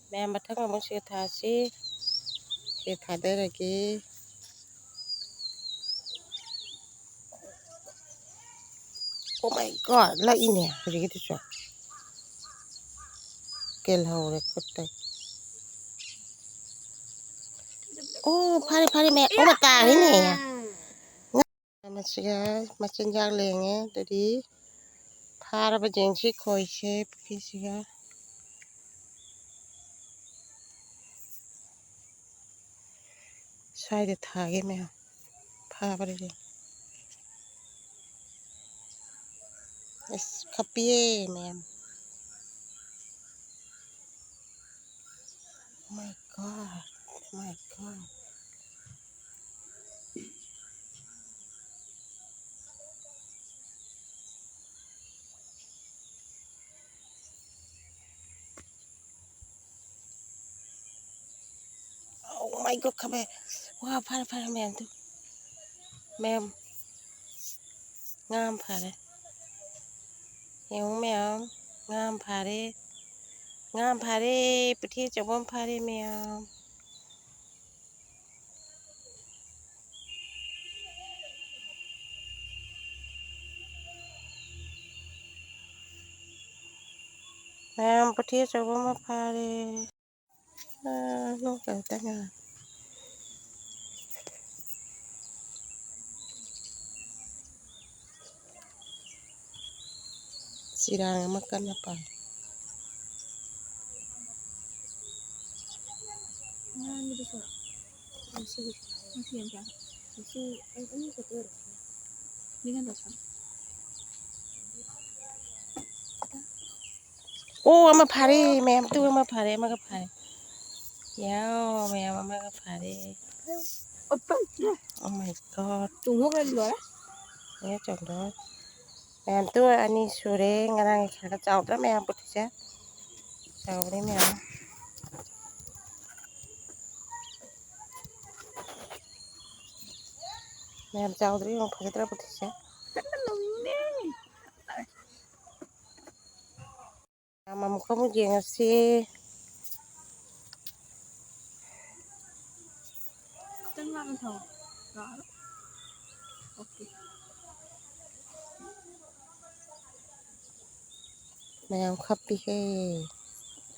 ꯃꯌꯥꯝ, ꯃꯊꯪ ꯑꯃꯨꯛ ꯁꯤꯒ ꯊꯥꯁꯤ꯫ ꯁꯤꯒ ꯊꯥꯗꯔꯒꯦ꯫ Oh my God, ꯂꯛꯏꯅꯦ ꯍꯧꯖꯤꯛꯀꯤꯗꯨꯁꯨ꯫ ꯀꯦꯜꯍꯧꯔꯦ ꯈꯨꯠꯇ꯫ ꯑꯣ, ꯐꯥꯔꯦ, ꯐꯥꯔꯦ, ꯃꯌꯥꯝ꯫ ꯑꯣ, ꯇꯥꯔꯦꯅꯦ꯫ ꯃꯁꯤꯒ ꯃꯆꯤꯟꯖꯥꯛ ꯂꯦꯡꯉꯦ꯫ ꯑꯗꯨꯗꯤ ꯐꯥꯔꯕ ꯌꯦꯡꯁꯤ ꯈꯣꯏꯁꯦ ꯄꯨꯈ꯭ꯔꯤꯁꯤꯒ꯫ ꯁ꯭ꯋꯥꯏꯗ ꯊꯥꯒꯦ ꯃꯌꯥꯝ꯫ ꯐꯥꯕ꯭ꯔꯥ ꯌꯦꯡ꯫ ꯑꯁ, ꯈꯞꯄꯤꯌꯦ ꯃꯌꯥꯝ꯫ Oh my God, oh my God. Oh my God, ꯈꯝꯃꯦ꯫ ꯋꯥ, ꯐꯔꯦ, ꯐꯔꯦ, ꯃꯌꯥꯝꯗꯨ꯫ ꯃꯌꯥꯝ, ꯉꯥ ꯑꯃ ꯐꯥꯔꯦ꯫ ꯌꯦꯡꯉꯨ ꯃꯌꯥꯝ, ꯉꯥ ꯑꯃ ꯐꯥꯔꯦ꯫ ꯉꯥ ꯑꯃ ꯐꯥꯔꯦ, ꯄꯨꯊꯤ ꯑꯆꯧꯕ ꯑꯃ ꯐꯥꯔꯦ ꯃꯌꯥꯝ꯫ ꯃꯌꯥꯝ, ꯄꯨꯊꯤ ꯑꯆꯧꯕ ꯑꯃ ꯐꯥꯔꯦ꯫ ꯑꯥ, ꯅꯣꯡ ꯀꯟꯅ ꯇꯥꯏ ꯉꯥ꯫ ꯆꯤꯔꯥꯡ ꯑꯃ ꯀꯟꯅ ꯄꯥꯜꯂꯤ꯫ ꯉꯁꯤ, ꯉꯁꯤ ꯑꯅꯤ ꯈꯛꯇ ꯑꯣꯏꯔꯝꯒꯅꯤ꯫ ꯅꯤꯡꯍꯟꯗꯣꯛꯄꯅꯤ꯫ ꯑꯣ, ꯑꯃ ꯐꯥꯔꯦ, ꯃꯌꯥꯝ, ꯇꯨ ꯑꯃ ꯐꯥꯔꯦ, ꯑꯃꯒ ꯐꯥꯔꯦ꯫ ꯌꯥꯎ, ꯃꯌꯥꯝ, ꯑꯃꯒ ꯐꯥꯔꯦ꯫ Oh my God꯫ ꯆꯣꯡꯊꯣꯛꯈ꯭ꯔꯗꯤ ꯂꯣꯏꯔꯦ꯫ ꯂꯣꯏꯔꯦ, ꯆꯣꯡꯊꯣꯛꯈ꯭ꯔꯦ꯫ ꯃꯌꯥꯝ, ꯇꯨ ꯑꯅꯤ ꯁꯨꯔꯦ꯫ ꯉꯔꯥꯡꯒꯤ ꯈꯔ ꯈꯔ ꯆꯥꯎꯗ꯭ꯔꯥ ꯃꯌꯥꯝ ꯄꯨꯊꯤꯁꯦ? ꯆꯥꯎꯔꯦ ꯃꯌꯥꯝ꯫ ꯃꯌꯥꯝ ꯆꯥꯎꯗ꯭ꯔꯥ ꯌꯦꯡꯉꯣ, ꯐꯖꯗ꯭ꯔꯥ ꯄꯨꯊꯤꯁꯦ? ꯃꯌꯥꯝ ꯑꯃꯨꯛꯀ ꯑꯃꯨꯛ ꯌꯦꯡꯉꯁꯤ꯫ ꯈꯤꯇꯪ ꯂꯥꯞꯅ ꯊꯝꯃꯣ꯫ ꯂꯥꯛꯑꯔꯣꯏ꯫ Okay꯫ ꯃꯌꯥꯝ ꯈꯞꯄꯤꯍꯦ꯫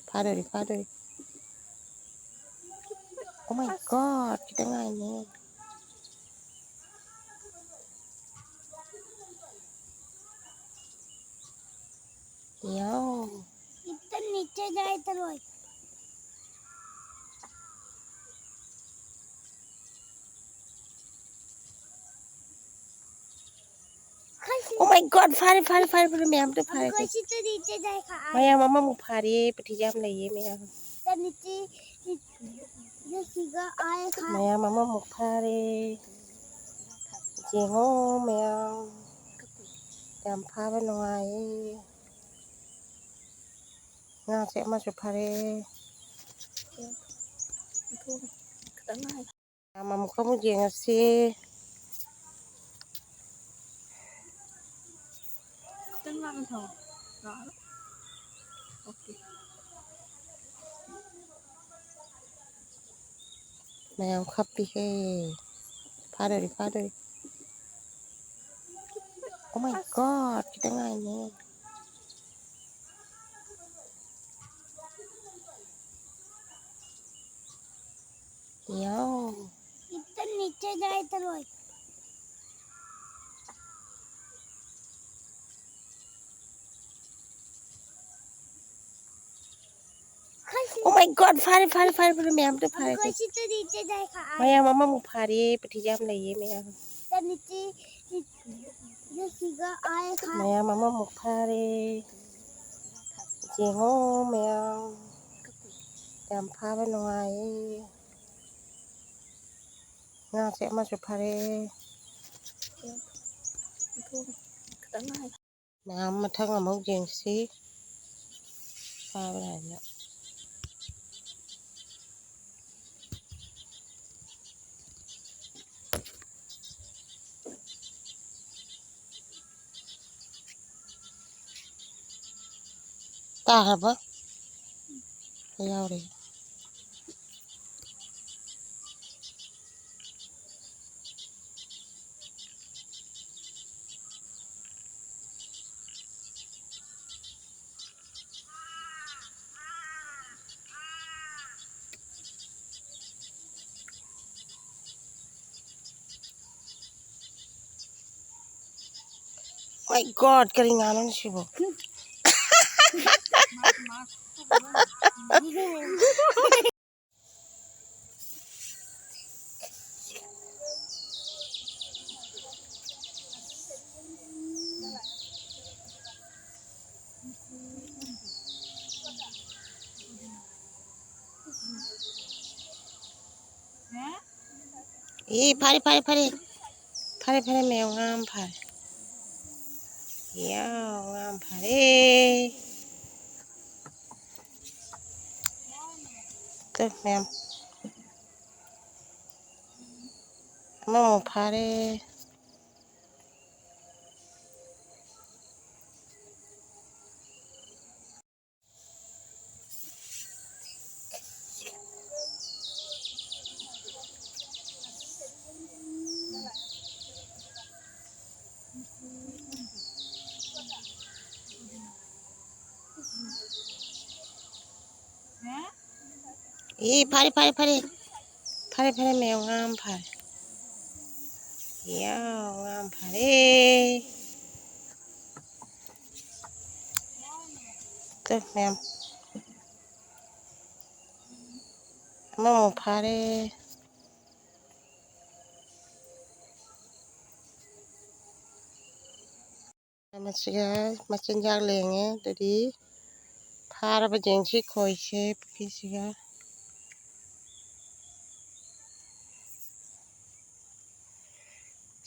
ꯐꯥꯗꯣꯔꯤ, ꯐꯥꯗꯣꯔꯤ꯫ Oh my God, ꯈꯤꯇꯪ ꯉꯥꯏꯅꯦ꯫ ꯌꯥꯎ꯫ इतना नीचे जाए तो रोए। Oh my God, ꯐꯥꯔꯦ, ꯐꯥꯔꯦ, ꯐꯥꯔꯦ, ꯐꯥꯔꯦ, ꯃꯌꯥꯝꯗꯣ ꯐꯥꯔꯦ꯫ ꯑꯃꯨꯛꯀ ꯁꯤꯠꯇ ꯅꯤꯡꯆꯠ ꯌꯥꯏ ꯈꯥ꯫ ꯃꯌꯥꯝ ꯑꯃꯃꯨꯛ ꯐꯥꯔꯦ, ꯄꯨꯊꯤꯁꯦ ꯌꯥꯝ ꯂꯩꯌꯦ ꯃꯌꯥꯝ꯫ ꯇ ꯅꯤꯡꯆꯠ, ꯅꯤꯡꯆꯠ, ꯁꯤꯒ ꯑꯥꯏ ꯈꯥ꯫ ꯃꯌꯥꯝ ꯑꯃꯃꯨꯛ ꯐꯥꯔꯦ꯫ ꯌꯦꯡꯉꯣ ꯃꯌꯥꯝ, ꯌꯥꯝ ꯐꯥꯕ ꯅꯨꯡꯉꯥꯏꯌꯦ꯫ ꯉꯥꯁꯦ ꯑꯃꯁꯨ ꯐꯥꯔꯦ꯫ ꯈꯤꯇꯪ ꯉꯥꯏ꯫ ꯃꯌꯥꯝ ꯑꯃꯨꯛꯀ ꯑꯃꯨꯛ ꯌꯦꯡꯉꯁꯤ꯫ ꯈꯤꯇꯪ ꯂꯥꯞꯅ ꯊꯝꯃꯣ꯫ ꯂꯥꯛꯑꯔꯣꯏ꯫ Okay꯫ ꯃꯌꯥꯝ ꯈꯞꯄꯤꯍꯦ꯫ ꯐꯥꯗꯣꯔꯤ, ꯐꯥꯗꯣꯔꯤ꯫ Oh my God, ꯈꯤꯇꯪ ꯉꯥꯏꯅꯦ꯫ ꯌꯥꯎ꯫ इतना नीचे जाए तो रोए। Oh my God, ꯐꯥꯔꯦ, ꯐꯥꯔꯦ, ꯐꯥꯔꯦ, ꯐꯥꯔꯦ, ꯃꯌꯥꯝꯗꯣ ꯐꯥꯔꯦ꯫ ꯑꯃꯨꯛꯀ ꯁꯤꯠꯇ ꯅꯤꯡꯆꯠ ꯌꯥꯏ ꯈꯥ꯫ ꯃꯌꯥꯝ ꯑꯃꯃꯨꯛ ꯐꯥꯔꯦ, ꯄꯨꯊꯤꯁꯦ ꯌꯥꯝ ꯂꯩꯌꯦ ꯃꯌꯥꯝ꯫ ꯇ ꯅꯤꯡꯆꯠ, ꯁꯤꯒ ꯑꯥꯏ ꯈꯥ꯫ ꯃꯌꯥꯝ ꯑꯃꯃꯨꯛ ꯐꯥꯔꯦ꯫ ꯌꯦꯡꯉꯣ ꯃꯌꯥꯝ, ꯌꯥꯝ ꯐꯥꯕ ꯅꯨꯡꯉꯥꯏꯌꯦ꯫ ꯉꯥꯁꯦ ꯑꯃꯁꯨ ꯐꯥꯔꯦ꯫ ꯃꯌꯥꯝ ꯃꯊꯪ ꯑꯃꯨꯛ ꯌꯦꯡꯁꯤ꯫ ꯐꯥꯕ꯭ꯔꯥ ꯍꯥꯏꯅ꯫ ꯇꯥꯈ꯭ꯔꯕ? ꯌꯥꯎꯔꯦ꯫ My God, ꯀꯔꯤ ꯉꯥꯅꯣ ꯁꯤꯕꯣ? ꯑꯦ, ꯐꯥꯔꯦ, ꯐꯥꯔꯦ, ꯐꯥꯔꯦ꯫ ꯐꯥꯔꯦ, ꯐꯥꯔꯦ, ꯃꯌꯥꯝ ꯉꯥ ꯑꯃ ꯐꯥꯔꯦ꯫ ꯌꯥꯎ, ꯉꯥ ꯑꯃ ꯐꯥꯔꯦ꯫ ꯇꯨ, ꯃꯌꯥꯝ꯫ ꯑꯃꯃꯨꯛ ꯐꯥꯔꯦ꯫ ꯑꯦ, ꯐꯥꯔꯦ, ꯐꯥꯔꯦ, ꯐꯥꯔꯦ꯫ ꯐꯥꯔꯦ, ꯐꯥꯔꯦ, ꯃꯌꯥꯝ ꯉꯥ ꯑꯃ ꯐꯥꯔꯦ꯫ ꯌꯥꯎ, ꯉꯥ ꯑꯃ ꯐꯥꯔꯦ꯫ ꯇꯨ, ꯃꯌꯥꯝ꯫ ꯑꯃꯃꯨꯛ ꯐꯥꯔꯦ꯫ ꯃꯁꯤꯒ ꯃꯆꯤꯟꯖꯥꯛ ꯂꯦꯡꯉꯦ꯫ ꯑꯗꯨꯗꯤ ꯐꯥꯔꯕ ꯌꯦꯡꯁꯤ ꯈꯣꯏꯁꯦ ꯄꯨꯈ꯭ꯔꯤꯁꯤꯒ꯫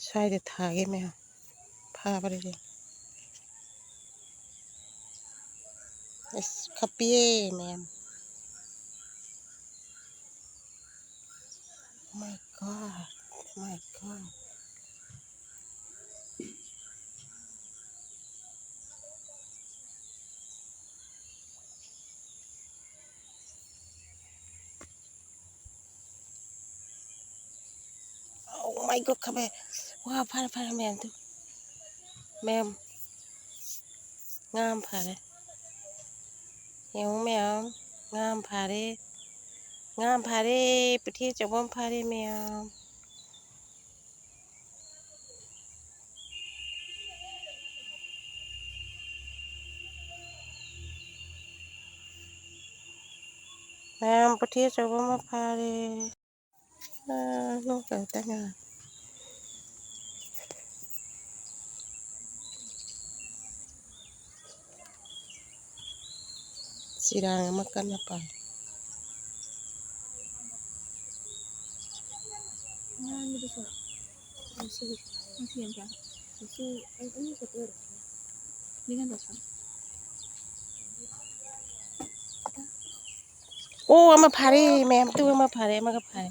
ꯁ꯭ꯋꯥꯏꯗ ꯊꯥꯒꯦ ꯃꯌꯥꯝ꯫ ꯐꯥꯕ꯭ꯔꯥ ꯌꯦꯡ꯫ ꯑꯁ, ꯈꯞꯄꯤꯌꯦ ꯃꯌꯥꯝ꯫ Oh my God, oh my God. Oh my God, ꯈꯞꯄꯦ꯫ ꯋꯥ, ꯐꯔꯦ, ꯐꯔꯦ, ꯃꯌꯥꯝ ꯇꯨ꯫ ꯃꯌꯥꯝ, ꯉꯥ ꯑꯃ ꯐꯥꯔꯦ꯫ ꯌꯦꯡꯉꯨ ꯃꯌꯥꯝ, ꯉꯥ ꯑꯃ ꯐꯥꯔꯦ꯫ ꯉꯥ ꯑꯃ ꯐꯥꯔꯦ, ꯄꯨꯈ꯭ꯔꯤ ꯑꯆꯧꯕ ꯑꯃ ꯐꯥꯔꯦ ꯃꯌꯥꯝ꯫ ꯃꯌꯥꯝ, ꯄꯨꯈ꯭ꯔꯤ ꯑꯆꯧꯕ ꯑꯃ ꯐꯥꯔꯦ꯫ ꯑꯥ, ꯅꯣꯡ ꯀꯟꯅ ꯇꯥꯏ ꯉꯥ꯫ ꯆꯤꯔꯥꯡ ꯑꯃ ꯀꯟꯅ ꯄꯥꯏ꯫ ꯑꯣ, ꯑꯃ ꯐꯥꯔꯦ, ꯃꯌꯥꯝ, ꯇꯨ ꯑꯃ ꯐꯥꯔꯦ, ꯑꯃꯒ ꯐꯥꯔꯦ꯫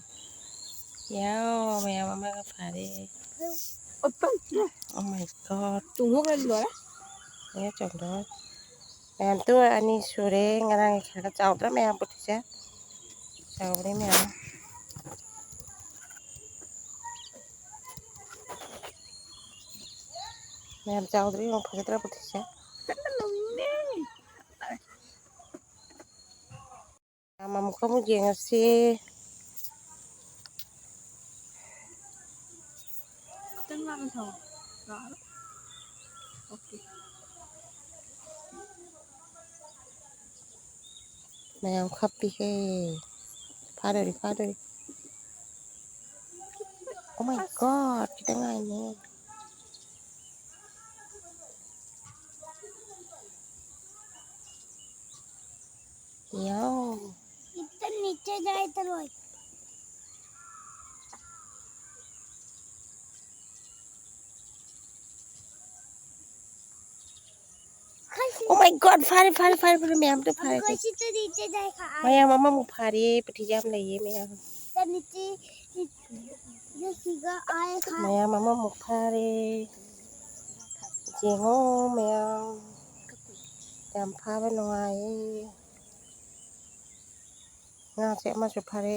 ꯌꯥꯎ, ꯃꯌꯥꯝ, ꯑꯃꯒ ꯐꯥꯔꯦ꯫ Oh my God꯫ ꯆꯣꯡꯊꯣꯛꯈ꯭ꯔꯗꯤ ꯂꯣꯏꯔꯦ꯫ ꯑꯦ, ꯆꯣꯡꯊꯣꯛ꯫ ꯃꯌꯥꯝ, ꯇꯨ ꯑꯅꯤ ꯁꯨꯔꯦ꯫ ꯉꯔꯥꯡꯒꯤ ꯈꯔ ꯈꯔ ꯆꯥꯎꯗ꯭ꯔꯥ ꯃꯌꯥꯝ ꯄꯨꯈ꯭ꯔꯤꯁꯦ? ꯆꯥꯎꯔꯦ ꯃꯌꯥꯝ꯫ ꯃꯌꯥꯝ ꯆꯥꯎꯗ꯭ꯔꯥ ꯌꯦꯡꯉꯨ, ꯐꯖꯗ꯭ꯔꯥ ꯄꯨꯈ꯭ꯔꯤꯁꯦ? ꯀꯟꯅ ꯂꯧꯅꯤꯡꯉꯦ꯫ ꯑꯃꯨꯛꯀ ꯑꯃꯨꯛ ꯌꯦꯡꯉꯁꯤ꯫ ꯈꯤꯇꯪ ꯂꯥꯞꯅ ꯊꯧ꯫ ꯂꯥꯛꯑꯔꯣꯏ꯫ OK꯫ ꯃꯌꯥꯝ ꯈꯞꯄꯤꯍꯦ꯫ ꯐꯥꯗꯣꯔꯤ, ꯐꯥꯗꯣꯔꯤ꯫ Oh my God, ꯈꯤꯇꯪ ꯉꯥꯏꯅꯦ꯫ ꯌꯥꯎ꯫ ꯏꯇ ꯅꯤꯆꯦ ꯖꯥꯏ ꯇꯔꯣꯏ꯫ Oh my God, ꯐꯥꯔꯦ, ꯐꯥꯔꯦ, ꯐꯥꯔꯦ, ꯐꯥꯔꯦ, ꯃꯌꯥꯝꯗꯣ ꯐꯥꯔꯦ꯫ ꯃꯌꯥꯝ ꯑꯃꯃꯨꯛ ꯐꯥꯔꯦ, ꯄꯨꯊꯤꯁꯦ ꯌꯥꯝ ꯂꯩꯌꯦ ꯃꯌꯥꯝ꯫ ꯃꯌꯥꯝ ꯑꯃꯃꯨꯛ ꯐꯥꯔꯦ꯫ ꯌꯦꯡꯉꯣ ꯃꯌꯥꯝ꯫ ꯌꯥꯝ ꯐꯥꯕ ꯅꯨꯡꯉꯥꯏꯌꯦ꯫ ꯉꯥꯁꯦ ꯑꯃꯁꯨ ꯐꯥꯔꯦ꯫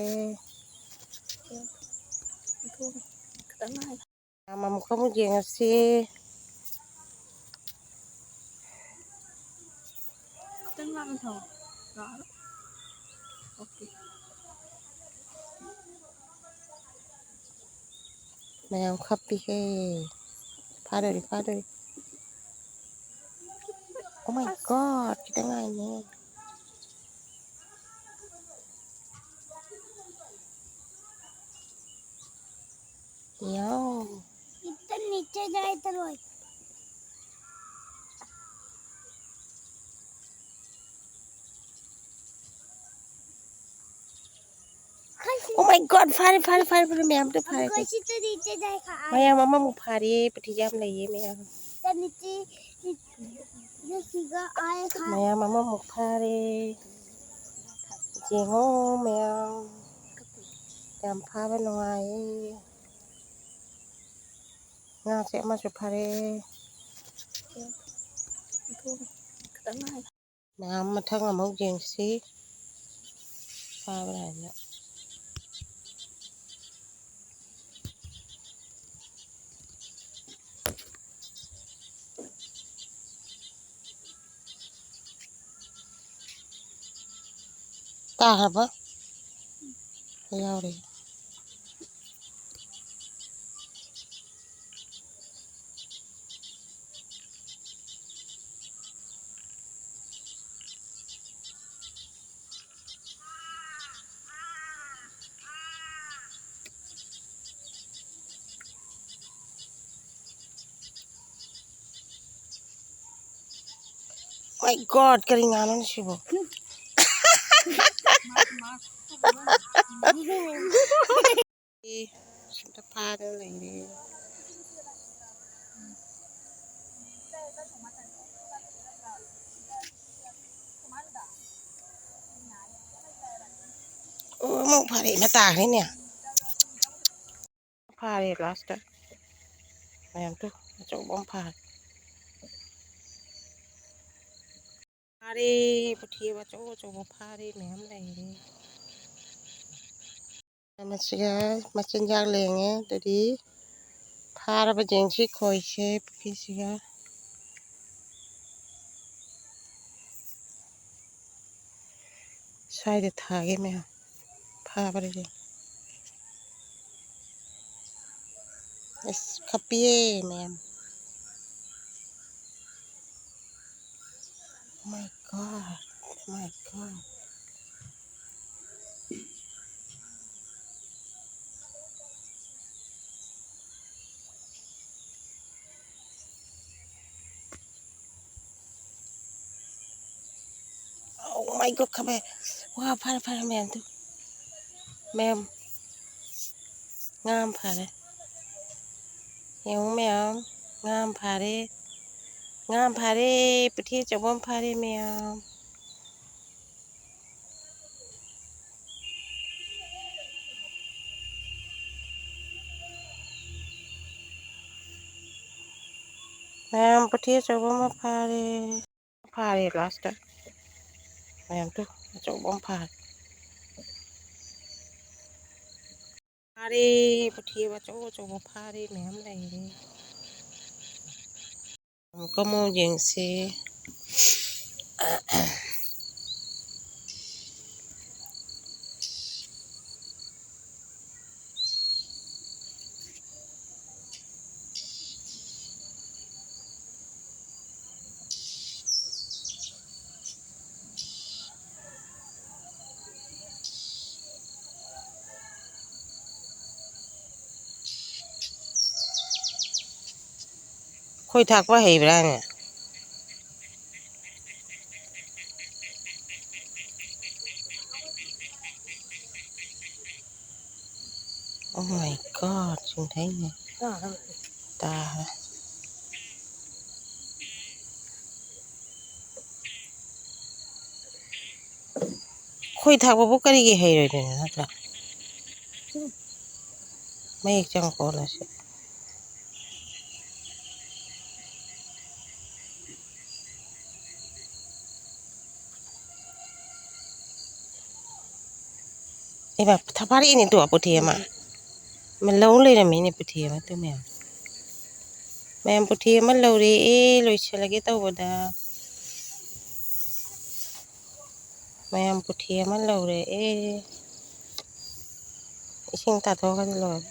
ꯈꯤꯇꯪ ꯉꯥꯏ꯫ ꯃꯌꯥꯝ ꯑꯃꯨꯛꯀ ꯑꯃꯨꯛ ꯌꯦꯡꯉꯁꯤ꯫ ꯈꯤꯇꯪ ꯂꯥꯞꯅ ꯊꯝꯃꯣ꯫ ꯂꯥꯛꯑꯔꯣꯏ꯫ OK꯫ ꯃꯌꯥꯝ ꯈꯞꯄꯤꯍꯦ꯫ ꯐꯥꯗꯣꯔꯤ, ꯐꯥꯗꯣꯔꯤ꯫ Oh my God, ꯈꯤꯇꯪ ꯉꯥꯏꯅꯦ꯫ ꯌꯥꯎ꯫ ꯏꯇ ꯅꯤꯆꯦ ꯖꯥꯏ ꯇꯔꯣꯏ꯫ Oh my God, ꯐꯥꯔꯦ, ꯐꯥꯔꯦ, ꯐꯥꯔꯦ, ꯐꯥꯔꯦ, ꯃꯌꯥꯝꯗꯣ ꯐꯥꯔꯦ꯫ ꯃꯌꯥꯝ ꯑꯃꯃꯨꯛ ꯐꯥꯔꯦ, ꯄꯨꯊꯤꯁꯦ ꯌꯥꯝ ꯂꯩꯌꯦ ꯃꯌꯥꯝ꯫ ꯃꯌꯥꯝ ꯑꯃꯃꯨꯛ ꯐꯥꯔꯦ꯫ ꯌꯦꯡꯉꯣ ꯃꯌꯥꯝ꯫ ꯌꯥꯝ ꯐꯥꯕ ꯅꯨꯡꯉꯥꯏꯌꯦ꯫ ꯉꯥꯁꯦ ꯑꯃꯁꯨ ꯐꯥꯔꯦ꯫ ꯈꯤꯇꯪ ꯉꯥꯏ꯫ ꯃꯌꯥꯝ ꯃꯊꯪ ꯑꯃꯨꯛ ꯌꯦꯡꯁꯤ꯫ ꯐꯥꯕ꯭ꯔꯥ ꯍꯥꯏꯅ꯫ ꯇꯥꯔꯕ? ꯌꯥꯎꯔꯦ꯫ My God, ꯀꯔꯤ ꯉꯥꯅꯣ ꯁꯤꯕꯣ? ꯑꯝꯇ ꯐꯥꯗꯅ ꯂꯩꯔꯦ꯫ ꯑꯣ, ꯑꯃꯨꯛ ꯐꯥꯔꯦ, ꯏꯃꯥ ꯇꯥꯈ꯭ꯔꯦꯅꯦ꯫ ꯐꯥꯔꯦ ꯂꯥꯁꯇ꯫ ꯃꯌꯥꯝꯗꯣ ꯑꯆꯧꯕ ꯑꯃ ꯐꯥꯔꯦ꯫ ꯐꯥꯔꯦ, ꯄꯨꯊꯤ ꯑꯆꯧ ꯑꯆꯧꯕ ꯐꯥꯔꯦ, ꯃꯌꯥꯝ ꯂꯩꯔꯦ꯫ ꯃꯁꯤꯒ ꯃꯆꯤꯟꯖꯥꯛ ꯂꯦꯡꯉꯦ꯫ ꯑꯗꯨꯗꯤ ꯐꯥꯔꯕ ꯌꯦꯡꯁꯤ ꯈꯣꯏꯁꯦ ꯄꯨꯈ꯭ꯔꯤꯁꯤꯒ꯫ ꯁ꯭ꯋꯥꯏꯗ ꯊꯥꯒꯦ ꯃꯌꯥꯝ꯫ ꯐꯥꯕ꯭ꯔꯥ ꯌꯦꯡ꯫ ꯑꯁ, ꯈꯞꯄꯤꯌꯦ ꯃꯌꯥꯝ꯫ My God, my God. Oh my God, ꯈꯝꯃꯦ꯫ ꯋꯥ, ꯐꯔꯦ, ꯐꯔꯦ, ꯃꯌꯥꯝ ꯇꯨ꯫ ꯃꯌꯥꯝ꯫ ꯉꯥ ꯑꯃ ꯐꯥꯔꯦ꯫ ꯌꯦꯡꯉꯨ ꯃꯌꯥꯝ, ꯉꯥ ꯑꯃ ꯐꯥꯔꯦ꯫ ꯉꯥ ꯑꯃ ꯐꯥꯔꯦ, ꯄꯨꯊꯤ ꯑꯆꯧꯕ ꯑꯃ ꯐꯥꯔꯦ ꯃꯌꯥꯝ꯫ ꯃꯌꯥꯝ, ꯄꯨꯊꯤ ꯑꯆꯧꯕ ꯑꯃ ꯐꯥꯔꯦ꯫ ꯐꯥꯔꯦ ꯂꯥꯁꯇ꯫ ꯃꯌꯥꯝ ꯇꯨ, ꯑꯆꯧꯕ ꯑꯃ ꯐꯥꯔꯦ꯫ ꯐꯥꯔꯦ, ꯄꯨꯊꯤ ꯑꯆꯧ ꯑꯆꯧꯕ ꯐꯥꯔꯦ, ꯃꯌꯥꯝ ꯂꯩꯔꯦ꯫ ꯑꯃꯨꯛꯀ ꯑꯃꯨꯛ ꯌꯦꯡꯁꯤ꯫ ꯈꯣꯏ ꯊꯥꯛꯄ ꯍꯩꯕ꯭ꯔꯥꯅꯦ? Oh my God, ꯆꯤꯡꯊꯩꯅꯦ꯫ ꯇꯥꯔꯦ꯫ ꯈꯣꯏ ꯊꯥꯛꯄꯕꯨ ꯀꯔꯤꯒꯤ ꯍꯩꯔꯣꯏꯗꯣꯏꯅꯣ, ꯅꯠꯇ꯭ꯔꯥ? ꯃꯌꯦꯛ ꯆꯪꯉꯛꯄ ꯍꯣꯠꯅꯁꯤ꯫ ꯏꯃꯥ, ꯐꯥꯔꯛꯏꯅꯦ ꯇꯨ ꯄꯨꯊꯤ ꯑꯃ꯫ ꯑꯃ ꯂꯧ ꯂꯩꯔꯝꯃꯤꯅꯦ ꯄꯨꯊꯤ ꯑꯃ ꯇꯨ ꯃꯌꯥꯝ꯫ ꯃꯌꯥꯝ ꯄꯨꯊꯤ ꯑꯃ ꯂꯧꯔꯦ, ꯑꯦ, ꯂꯣꯏꯁꯤꯜꯂꯒꯦ ꯇꯧꯕꯗ꯫ ꯃꯌꯥꯝ ꯄꯨꯊꯤ ꯑꯃ ꯂꯧꯔꯦ, ꯑꯦ꯫ ꯏꯁꯤꯡ ꯇꯥꯊꯣꯛꯈ꯭ꯔꯗꯤ ꯂꯣꯏꯔꯦ꯫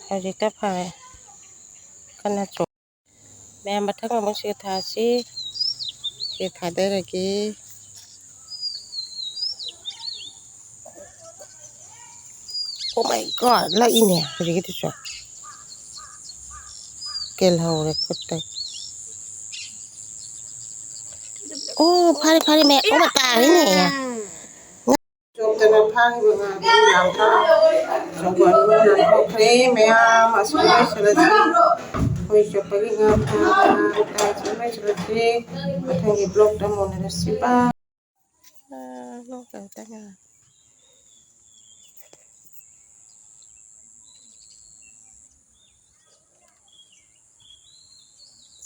ꯍꯧꯖꯤꯛꯇ ꯐꯔꯦ꯫ ꯀꯟꯅ ꯆꯣ-, ꯃꯌꯥꯝ ꯃꯊꯪ ꯑꯃꯨꯛ ꯁꯤꯒ ꯊꯥꯁꯤ꯫ ꯁꯤ ꯊꯥꯗꯔꯒꯦ꯫ Oh my God, ꯂꯛꯏꯅꯦ ꯍꯧꯖꯤꯛꯀꯤꯗꯨꯁꯨ꯫ ꯀꯦꯜꯍꯧꯔꯦ ꯈꯨꯠꯇ꯫ ꯑꯣ, ꯐꯔꯦ, ꯐꯔꯦ, ꯃꯌꯥꯝ ꯑꯃ ꯇꯥꯔꯤꯅꯦ꯫ ꯆꯣꯞꯇꯅ ꯐꯥꯈꯤꯕ ꯉꯥꯗꯨ ꯌꯥꯝꯅ ꯑꯆꯧꯕ ꯑꯅꯤ ꯂꯧꯊꯣꯛꯈ꯭ꯔꯦ꯫ ꯃꯌꯥꯝ ꯑꯁꯨꯝ ꯂꯣꯏꯁꯤꯜꯂꯁꯤ꯫ ꯈꯣꯏ ꯆꯣꯞꯄꯒꯤ ꯉꯥ ꯐꯥꯕ ꯃꯇꯥꯡꯁꯤ ꯂꯣꯏꯁꯤꯜꯂꯁꯤ꯫ ꯃꯊꯪꯒꯤ vlogꯇ ꯑꯃꯨꯛ ꯎꯅꯔꯁꯤ꯫ Bye꯫ ꯑꯥ, ꯅꯣꯡ ꯀꯟ ꯀꯟꯅ꯫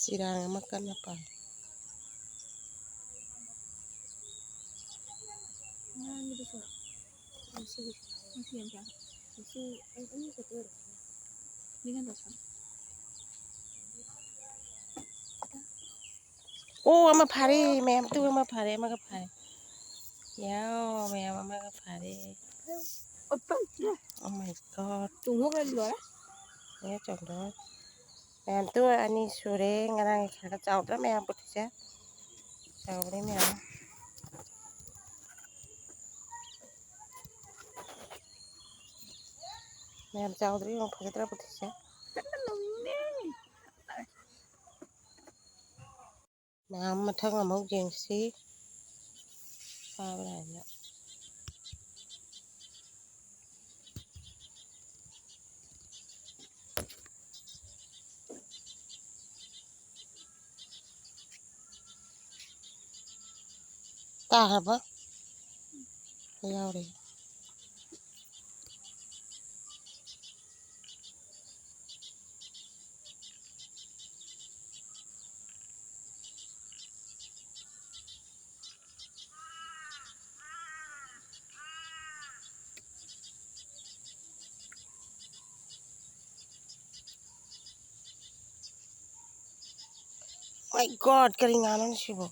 ꯆꯤꯔꯥꯡ ꯑꯃ ꯀꯟꯅ ꯄꯥꯜꯂꯤ꯫ ꯑꯣ, ꯑꯃ ꯐꯥꯔꯦ, ꯃꯌꯥꯝ, ꯇꯨ ꯑꯃ ꯐꯥꯔꯦ, ꯑꯃꯒ ꯐꯥꯔꯦ꯫ ꯌꯥꯎ, ꯃꯌꯥꯝ, ꯑꯃꯒ ꯐꯥꯔꯦ꯫ Oh my God꯫ ꯃꯌꯥꯝ ꯆꯣꯡꯊꯣꯛ꯫ ꯃꯌꯥꯝ ꯇꯨ ꯑꯅꯤ ꯁꯨꯔꯦ꯫ ꯉꯔꯥꯡꯒꯤ ꯈꯔ ꯆꯥꯎꯗ꯭ꯔꯥ ꯃꯌꯥꯝ ꯄꯨꯊꯤꯁꯦ? ꯆꯥꯎꯔꯦ ꯃꯌꯥꯝ꯫ ꯃꯌꯥꯝ ꯆꯥꯎꯗ꯭ꯔꯥ ꯌꯦꯡꯉꯨ, ꯐꯖꯗ꯭ꯔꯥ ꯄꯨꯊꯤꯁꯦ? ꯃꯌꯥꯝ ꯃꯊꯪ ꯑꯃꯨꯛ ꯌꯦꯡꯁꯤ꯫ ꯐꯥꯕ꯭ꯔꯥ ꯍꯥꯏꯅ꯫ ꯇꯥꯈ꯭ꯔꯕ? ꯌꯥꯎꯔꯦ꯫ My God, ꯀꯔꯤ ꯉꯥꯅꯣ ꯁꯤꯕꯣ?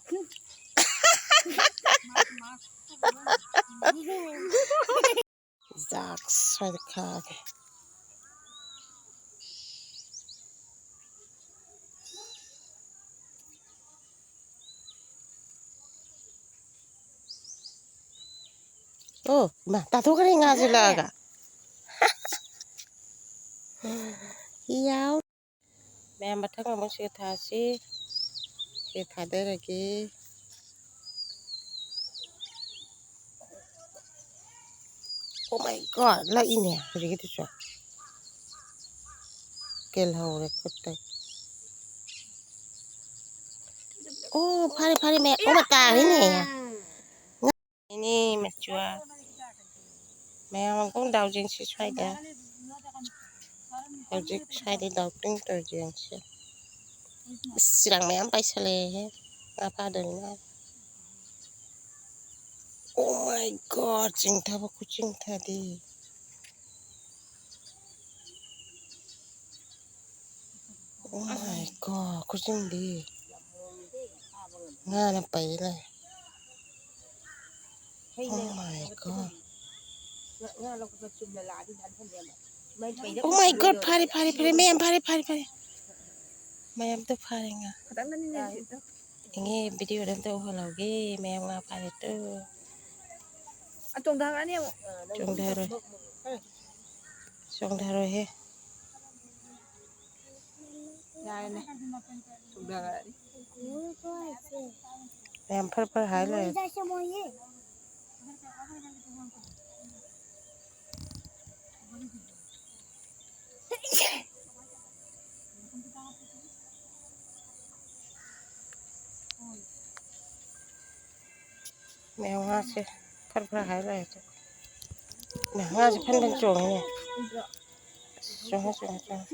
ꯖꯥꯛ ꯁ꯭ꯋꯥꯏꯗ ꯈꯥꯒꯦ꯫ ꯑꯣ ꯏꯃꯥ, ꯇꯥꯊꯣꯛꯈ꯭ꯔꯦ ꯉꯥꯁꯦ ꯂꯛꯑꯒ꯫ ꯌꯥꯎ꯫ ꯃꯌꯥꯝ, ꯃꯊꯪ ꯑꯃꯨꯛ ꯁꯤ ꯊꯥꯁꯤ꯫ ꯁꯤ ꯊꯥꯗꯔꯒꯦ꯫ Oh my God, ꯂꯛꯏꯅꯦ ꯍꯧꯖꯤꯛꯀꯤꯗꯨꯁꯨ꯫ ꯀꯦꯜꯍꯧꯔꯦ ꯈꯨꯠꯇ꯫ ꯑꯣ, ꯐꯥꯔꯦ, ꯐꯥꯔꯦ, ꯃꯌꯥꯝ꯫ ꯑꯣ, ꯇꯥꯔꯦꯅꯦ꯫ ꯏꯅꯦ ꯃꯆꯨ꯫ ꯃꯌꯥꯝ ꯑꯃꯨꯛ ꯗꯥꯎꯖꯦꯟꯁꯤ ꯁ꯭ꯋꯥꯏꯗ꯫ ꯍꯧꯖꯤꯛ ꯁ꯭ꯋꯥꯏꯗ ꯗꯥꯎꯇꯤꯡ ꯇꯧꯔꯤꯁꯦ ꯌꯦꯡꯁꯤ꯫ ꯑꯁ, ꯆꯤꯔꯥꯡ ꯃꯌꯥꯝ ꯄꯥꯏꯁꯜꯂꯛꯑꯦꯍꯦ꯫ ꯉꯥ ꯐꯥꯗꯣꯏꯅꯤꯅ꯫ Oh my God, ꯆꯤꯡꯊꯕ ꯈꯨꯆꯤꯡꯊꯗꯤ꯫ Oh my God, ꯈꯨꯆꯤꯡꯗꯤ꯫ ꯉꯥꯅ ꯄꯩ ꯂꯩ꯫ Oh my God. Oh my God, ꯐꯥꯔꯦ, ꯐꯥꯔꯦ, ꯐꯥꯔꯦ, ꯃꯌꯥꯝ ꯐꯥꯔꯦ, ꯐꯥꯔꯦ, ꯐꯥꯔꯦ꯫ ꯃꯌꯥꯝꯗꯣ ꯐꯥꯔꯦ ꯉꯥ꯫ ꯏꯉꯦ, video ꯗ ꯑꯝꯇ ꯎꯍꯜꯍꯧꯒꯦ, ꯃꯌꯥꯝ ꯉꯥ ꯐꯥꯔꯦ ꯇꯨ꯫ ꯆꯣꯡꯊꯔꯣꯏ꯫ ꯆꯣꯡꯊꯔꯣꯏꯍꯦ꯫ ꯌꯥꯔꯦꯅꯦ꯫ ꯆꯣꯡꯊꯔꯛꯑꯅꯤ꯫ ꯃꯌꯥꯝ ꯐꯔ ꯐꯔ ꯍꯥꯏ ꯂꯩꯔꯦ꯫ ꯃꯌꯥꯝ ꯉꯥꯁꯦ ꯐꯔ ꯐꯔ ꯍꯥꯏ ꯂꯩꯔꯦ꯫ ꯃꯌꯥꯝ ꯉꯥꯁꯦ ꯐꯟ ꯐꯟ ꯆꯣꯡꯉꯤꯅꯦ꯫ ꯆꯣꯡꯉꯦ, ꯆꯣꯡꯉꯦ, ꯆꯣꯡꯉꯦ꯫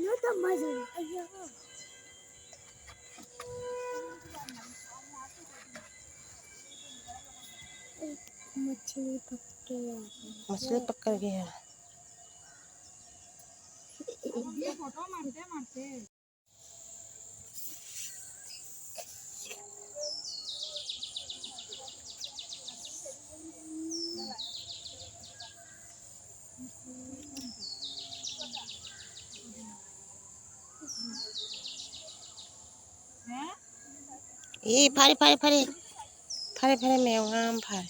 मछली पकड़ के आ गए। मछली पकड़ गया। ꯏ, ꯐꯥꯔꯦ, ꯐꯥꯔꯦ, ꯐꯥꯔꯦ꯫ ꯐꯥꯔꯦ, ꯐꯥꯔꯦ, ꯃꯌꯥꯝ ꯉꯥ ꯑꯃ ꯐꯥꯔꯦ꯫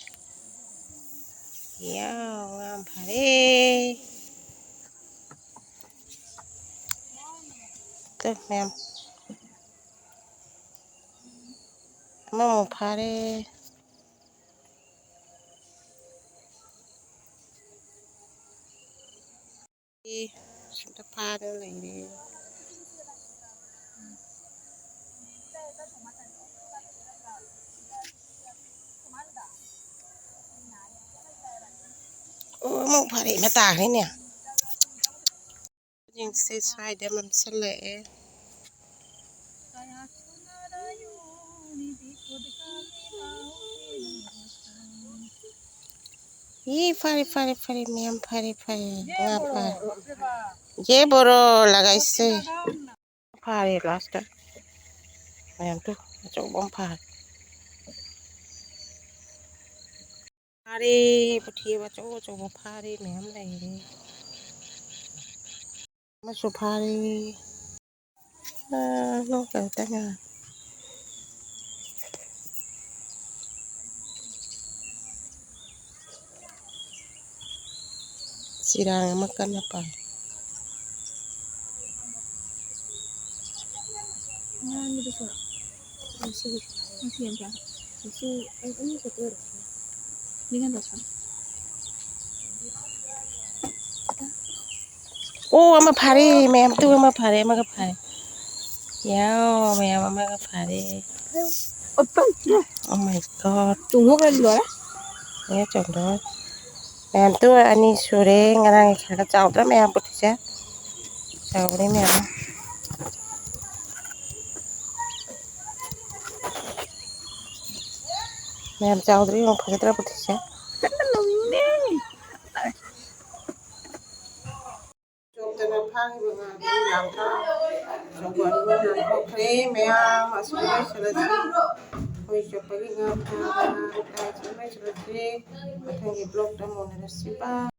ꯌꯥꯎ, ꯉꯥ ꯑꯃ ꯐꯥꯔꯦ꯫ ꯇꯨ, ꯃꯌꯥꯝ꯫ ꯑꯃꯃꯨꯛ ꯐꯥꯔꯦ꯫ ꯁꯤꯗ ꯐꯥꯗꯅ ꯂꯩꯔꯦ꯫ ꯑꯣ, ꯑꯃꯨꯛ ꯐꯥꯔꯛꯑꯦ, ꯃꯇꯥꯈꯩꯅꯦ꯫ ꯌꯦꯡꯁꯦ, ꯁ꯭ꯋꯥꯏꯗ ꯃꯝꯁꯜꯂꯛꯑꯦ꯫ ꯏ, ꯐꯥꯔꯦ, ꯐꯥꯔꯦ, ꯐꯥꯔꯦ, ꯃꯌꯥꯝ ꯐꯥꯔꯦ, ꯐꯥꯔꯦ, ꯉꯥ ꯐꯥꯔꯦ꯫ ꯌꯦ ꯕꯣꯔꯣ ꯂꯒꯥꯏꯁꯦ꯫ ꯐꯥꯔꯦ ꯂꯥꯁꯇ꯫ ꯃꯌꯥꯝꯗꯣ ꯑꯆꯧꯕ ꯑꯃ ꯐꯥꯔꯦ꯫ ꯐꯥꯔꯦ, ꯄꯨꯊꯤ ꯑꯆꯧ ꯑꯆꯧꯕ ꯐꯥꯔꯦ, ꯃꯌꯥꯝ ꯂꯩꯔꯦ꯫ ꯑꯃꯁꯨ ꯐꯥꯔꯦ꯫ ꯑꯥ, ꯂꯣꯛ ꯀꯩꯝꯇ ꯉꯥꯏ꯫ ꯆꯤꯔꯥꯡ ꯑꯃ ꯀꯟꯅ ꯄꯥꯏ꯫ ꯉꯁꯤ, ꯉꯁꯤ ꯌꯥꯝ ꯀꯌꯥ? ꯉꯁꯤ ꯑꯅꯤ ꯈꯛꯇ ꯑꯣꯏꯔꯝꯒꯅꯤ꯫ ꯃꯤꯉꯣꯟꯗ ꯁꯥ-, ꯑꯣ, ꯑꯃ ꯐꯥꯔꯦ, ꯃꯌꯥꯝ, ꯇꯨ ꯑꯃ ꯐꯥꯔꯦ, ꯑꯃꯒ ꯐꯥꯔꯦ꯫ ꯌꯥꯎ, ꯃꯌꯥꯝ, ꯑꯃꯒ ꯐꯥꯔꯦ꯫ Oh my God꯫ ꯆꯣꯡꯊꯣꯛꯈ꯭ꯔꯗꯤ ꯂꯣꯏꯔꯦ꯫ ꯆꯣꯟꯗꯣꯟ꯫ ꯃꯌꯥꯝ ꯇꯨ ꯑꯅꯤ ꯁꯨꯔꯦ꯫ ꯉꯔꯥꯡꯒꯤ ꯈꯔ ꯆꯥꯎꯗ꯭ꯔꯥ ꯃꯌꯥꯝ ꯄꯨꯊꯤꯁꯦ? ꯆꯥꯎꯔꯦ ꯃꯌꯥꯝ꯫ ꯃꯌꯥꯝ ꯆꯥꯎꯗ꯭ꯔꯥ ꯌꯦꯡꯉꯣ, ꯐꯖꯗ꯭ꯔꯥ ꯄꯨꯊꯤꯁꯦ? ꯆꯣꯞꯇꯅ ꯐꯥꯈꯤꯕ ꯉꯥꯗꯨ ꯌꯥꯝꯅ ꯑꯆꯧꯕ ꯑꯅꯤꯃꯛ ꯂꯥꯟꯊꯣꯛꯈ꯭ꯔꯦ꯫ ꯃꯌꯥꯝ ꯑꯁꯨꯝ ꯂꯣꯏꯁꯤꯜꯂꯁꯤ꯫ ꯑꯩꯈꯣꯏ ꯆꯣꯞꯄꯒꯤ ꯉꯥ ꯐꯥꯕ ꯀꯥꯏꯁꯤ ꯂꯣꯏꯁꯤꯜꯂꯁꯤ꯫ ꯃꯊꯪꯒꯤ vlogꯇ ꯑꯃꯨꯛ ꯎꯅꯔꯁꯤ꯫ Bye꯫